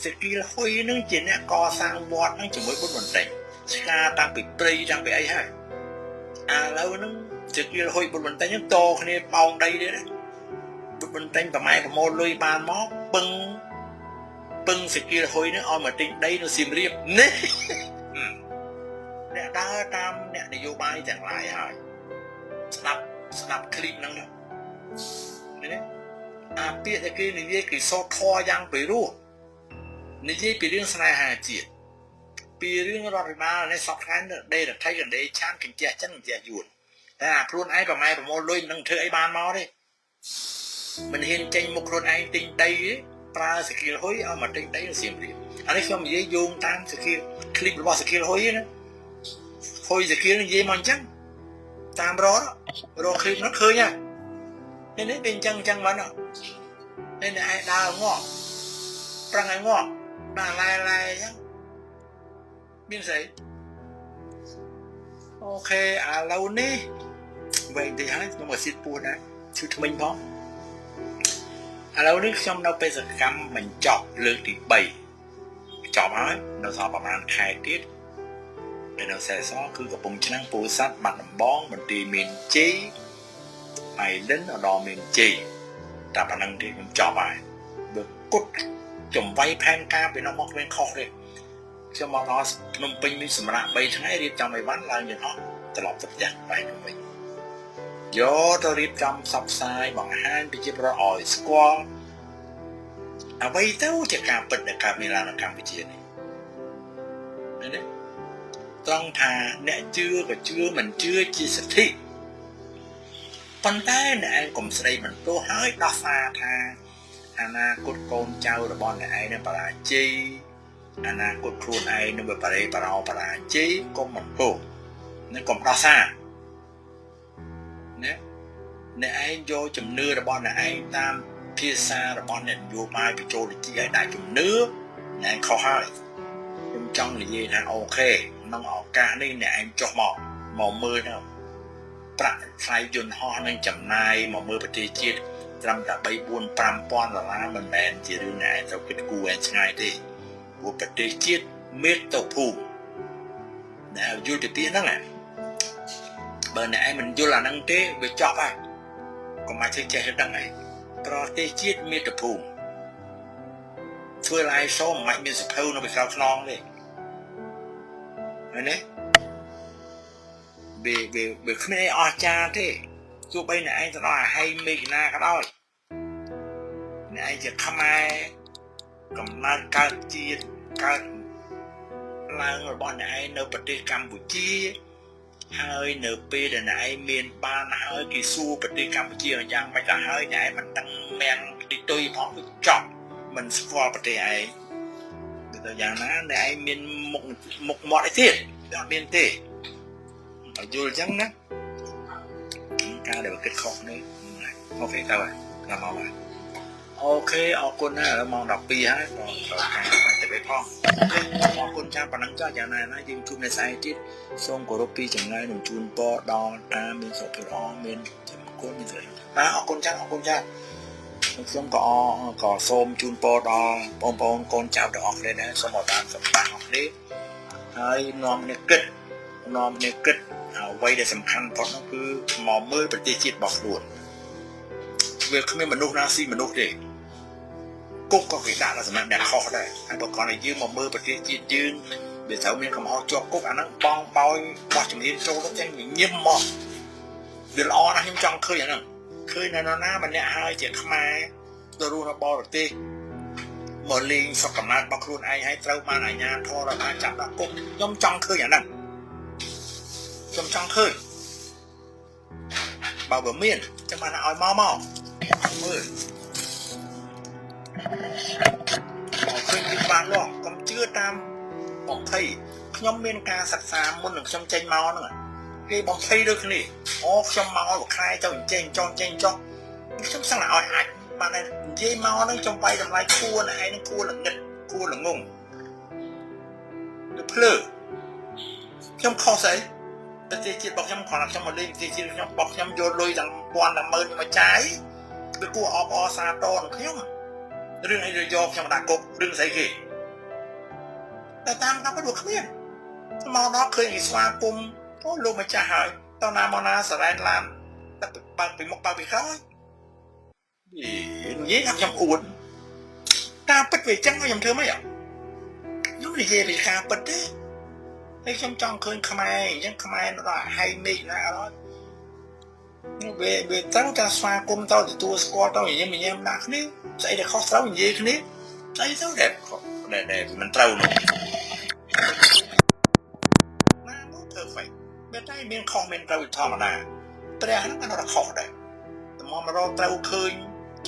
សគីលហ៊ុយនឹងជាអ្នកកសាងវត្តហ្នឹងជាមួយបុតបន្ទិញឆ្កាតាំងពីព្រៃតាំងពីអីហើយឥឡូវហ្នឹងសគីលហ៊ុយបុតបន្ទិញហ្នឹងតគ្នាប៉ោងដីទៀតណាបុតបន្ទិញប្រម៉ែប្រមូលលុយបានមកពឹងពឹងសគីលហ៊ុយហ្នឹងឲ្យមកទិញដីនៅសៀមរាបនេះអ្នកដើរតាមអ្នកនយោបាយទាំងឡាយហើយស្ដាប់ស្ដាប់ឃ្លីបហ្នឹងនេះអាពាក្យដែលគេនិយាយគេសូត្រធម៌យ៉ាងពិរោះនិយាយពីរឿងស្នេហាជាតិពីរឿងរដ្ឋាភិបាលនេះសពថ្ងៃដេរដ្ឋីកដេឆានកញ្ជះចិនកញ្ជះយួនតែអាខ្លួនឯងប្រម៉ែប្រមូលលុយមិនដឹងធ្វើអីបានមកទេមិនហ៊ានចេញមុខខ្លួនឯងទិញដីទេប្រើសគីលហ៊ុយឲ្យមកទិញដីនៅសៀមរាបអានេះខ្ញុំនិយាយយោងតាមសគីលឃ្លីបរបស់សគីលហ៊ុយណាហ៊ុយសគីលនិយាយមកអញ្ចឹងតាមរករកឃ្លីបនោះឃើញហ่ะនេះវាអញ្ចឹងអញ្ចឹងបាននេះឯងដើរងាប់ប្រឹងឲ្យងាប់ដើរឡែឡែអញ្ចឹងមានស្អីអូខេឥឡូវនេះវែងតិចហើយខ្ញុំមកស៊ីតពោះដែរឈឺថ្មិញផងឥឡូវនេះខ្ញុំនៅបេសកកម្មបញ្ចប់លើកទី3ចប់ហើយនៅសល់ប្រហែលខែទៀតដែលនៅសេសសគឺកំពង់ឆ្នាំងពោធិ៍សាត់បាត់ដំបងបន្ទាយមានជ័យបៃលិនឧត្តរមានជ័យតែប៉ុណ្្នឹងទេខ្ញុំចប់ហើយបើគុតចំវាយផែនការពីនោះមកគ្មានខុសទេខ្ញុំមកដល់ភ្នំពេញមានសម្រាប់3ថ្ងៃរៀបចំអីវ៉ាន់ឡើងយន្តហោះត្រឡប់ទៅផ្ទះបែរទៅវិញយកទៅរៀបចំផ្សព្វផ្សាយបង្ហាញប្រជាពលរដ្ឋឲ្យស្គាល់អ្វីទៅជាការពិតដែលកើតមានឡើងនៅកម្ពុជានេះនេះត្រង់ថាអ្នកជឿក៏ជឿមិនជឿជាសិទ្ធិប៉ុន្តែអ្នកឯងកុំស្ដីបន្ទោសហើយដោះសារថាអនាគតកូនចៅរបស់អ្នកឯងនឹងបរាជ័យអនាគតខ្លួនឯងនឹងបរិបរោបរាជ័យកុំបន្ទោសនឹងកុំដោះសារណាអ្នកឯងយកជំនឿរបស់អ្នកឯងតាមភាសារបស់អ្នកនយោបាយបញ្ចូលវិទ្យាឲ្យដាក់ជំនឿអ្នកឯងខុសហើយខ្ញុំចង់និយាយថាអូខេក្នុងឱកាសនេះអ្នកឯងចុះមកមើលទៅប្រាក់ថ្លៃយន្តហោះនឹងចំណាយមកមើលប្រទេសជាតិត្រឹមតែ3 4 5ពាន់ដុល្លារមិនមែនជារឿងអ្នកឯងត្រូវគិតគូរឯងឆ្ងាយទេព្រោះប្រទេសជាតិមេតុភូមិអ្នកយល់ទៅទៀតហ្នឹងបើអ្នកឯងមិនយល់អាហ្នឹងទេវាចប់ហើយកុំអាចធ្វើចេះដឹងអីប្រទេសជាតិមាតុភូមិធ្វើឡាយសូមមិនមានសភៅនៅពីក្រៅខ្នងទេឃើញទេវាគ្មានអីអស្ចារ្យទេទោះបីអ្នកឯងទៅដល់អាហែងមេឃណាក៏ដោយអ្នកឯងជាខ្មែរកំណើតកើតជាតិកើតឡើងរបស់អ្នកឯងនៅប្រទេសកម្ពុជាហើយនៅពេលដែលអ្នកឯងមានបានហើយគេសួរប្រទេសកម្ពុជាយ៉ាងម៉េចទៅហើយអ្នកឯងមិនដឹងមាំងទីទុយផងគឺចប់មិនស្គាល់ប្រទេសឯងទៅយ៉ាងណាអ្នកឯងមានមុខមាត់អីទៀតអត់មានទេឲ្យយល់អញ្ចឹងណាការដែលគិតខុសនេះអូខេទៅហើយដល់មកហើយអូខេអរគុណណាស់ឥឡូវម៉ោង12ហើយក៏ត្រូវការទៅไปផងអរគុណចាំប៉ុណ្ណឹងចុះយ៉ាងណាណាយើងជួបនៅស្អែកទៀតសូមគោរពពីចម្ងាយនិងជូនពរដល់តាមានសុខភាពល្អមានចំគុណមានសេរីបាទអរគុណចាស់អរគុណចាស់ខ្ញុំក៏សូមជូនពរដល់បងប្អូនកូនចៅទាំងអស់គ្នាដែរសូមឲ្យបានសុខភាពអស់គ្នាហើយនាំគ្នាគិតនាំគ្នាគិតអ្វីដែលសំខាន់បំផុតនោះគឺមកមើលប្រទេសជាតិរបស់ខ្លួនវាគ្មានមនុស្សណាស៊ីមនុស្សទេគុកក៏គេដាក់ដល់សម្រាប់អ្នកខុសដែរហើយបើគ្រាន់តែយើងមកមើលប្រទេសជាតិយើងវាត្រូវមានកំហុសជាប់គុកអាហ្នឹងបងបោយបោះជំនាញចូលទៅចេញញញឹមមកវាល្អណាស់ខ្ញុំចង់ឃើញអាហ្នឹងឃើញនៅណាម្នាក់ហើយជាខ្មែរទៅរស់នៅបរទេសមកលេងស្រុកកំណើតរបស់ខ្លួនឯងហើយត្រូវបានអាជ្ញាធររដ្ឋាចាប់ដាក់គុកខ្ញុំចង់ឃើញអាហ្នឹងខ្ញុំចង់ឃើញបើវាមានចាំបានឲ្យមកមើលឃើញពីបានលោះកុំជឿតាមបំភ័យខ្ញុំមានការសិក្សាមុននឹងខ្ញុំចេញមកហ្នឹងគេបំភ័យដូចគ្នាអូខ្ញុំមកឲ្យខ្លាយទៅអញ្ចេញចង់ចេញចុះខ្ញុំសឹងតែឲ្យអាចបានតែនិយាយមកហ្នឹងខ្ញុំវាយតម្លៃគួរណាឯងនឹងគួរល្ងិតគួរល្ងង វាភ្លើខ្ញុំខុសស្អីប្រទេសជាតិរបស់ខ្ញុំគ្រាន់តែខ្ញុំមកលេងប្រទេសជាតិខ្ញុំរបស់ខ្ញុំយកលុយទាំងពាន់ទាំងម៉ឺនមកចាយវាគួរអបអរសាទរនឹងខ្ញុំរឿងអីយកខ្ញុំដាក់គុករឿងស្អីគេតែតាមការពិតវាគ្មានមកដល់ឃើញគេស្វាគមន៍អូលោកម្ចាស់ហើយតណាមកណាសរ៉ែនឡានតែបើកពីមុខបើកពីក្រោយនិយាយថាខ្ញុំអួតការពិតវាអញ្ចឹងខ្ញុំធ្វើម៉េចខ្ញុំនិយាយពីការពិតទេហើយខ្ញុំចង់ឃើញខ្មែរអញ្ចឹងខ្មែរដល់ហៃមេឃណាអត់វាត្រូវតែស្វាគមន៍ទៅទទួលស្គាល់ទៅញញឹមញែមដាក់គ្នាស្អីដែលខុសត្រូវនិយាយគ្នាស្អីទៅដែលដែលមិនត្រូវនោះណាមក perfect បែរតែមានខុសមានត្រូវធម្មតាព្រះហ្នឹងក៏ខុសដែរតែមករកត្រូវឃើញ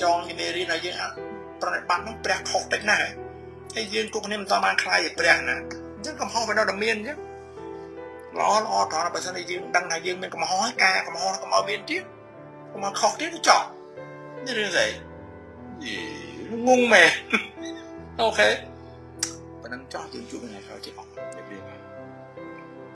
ចងជាមេរៀនឲ្យយើងប្រតិបត្តិហ្នឹងព្រះខុសតិចណាស់ហើយយើងគុកគ្នាមិនតបានខ្លាយជាព្រះណាអញ្ចឹងកំហុសវានៅតែមានអញ្ចឹងល្អល្អត្រង់បើសិនជាយើងដឹងថាយើងមានកំហុសហើយការកំហុសកុំឲ្យមានទៀតកុំឲ្យខុសទៀតចប់នេះរឿងស្អីងងមែន។ OK ប៉ុណ្ណឹងចោះយើងជួបថ្ងៃក្រោយទៀតអរគុណជម្រាបលា។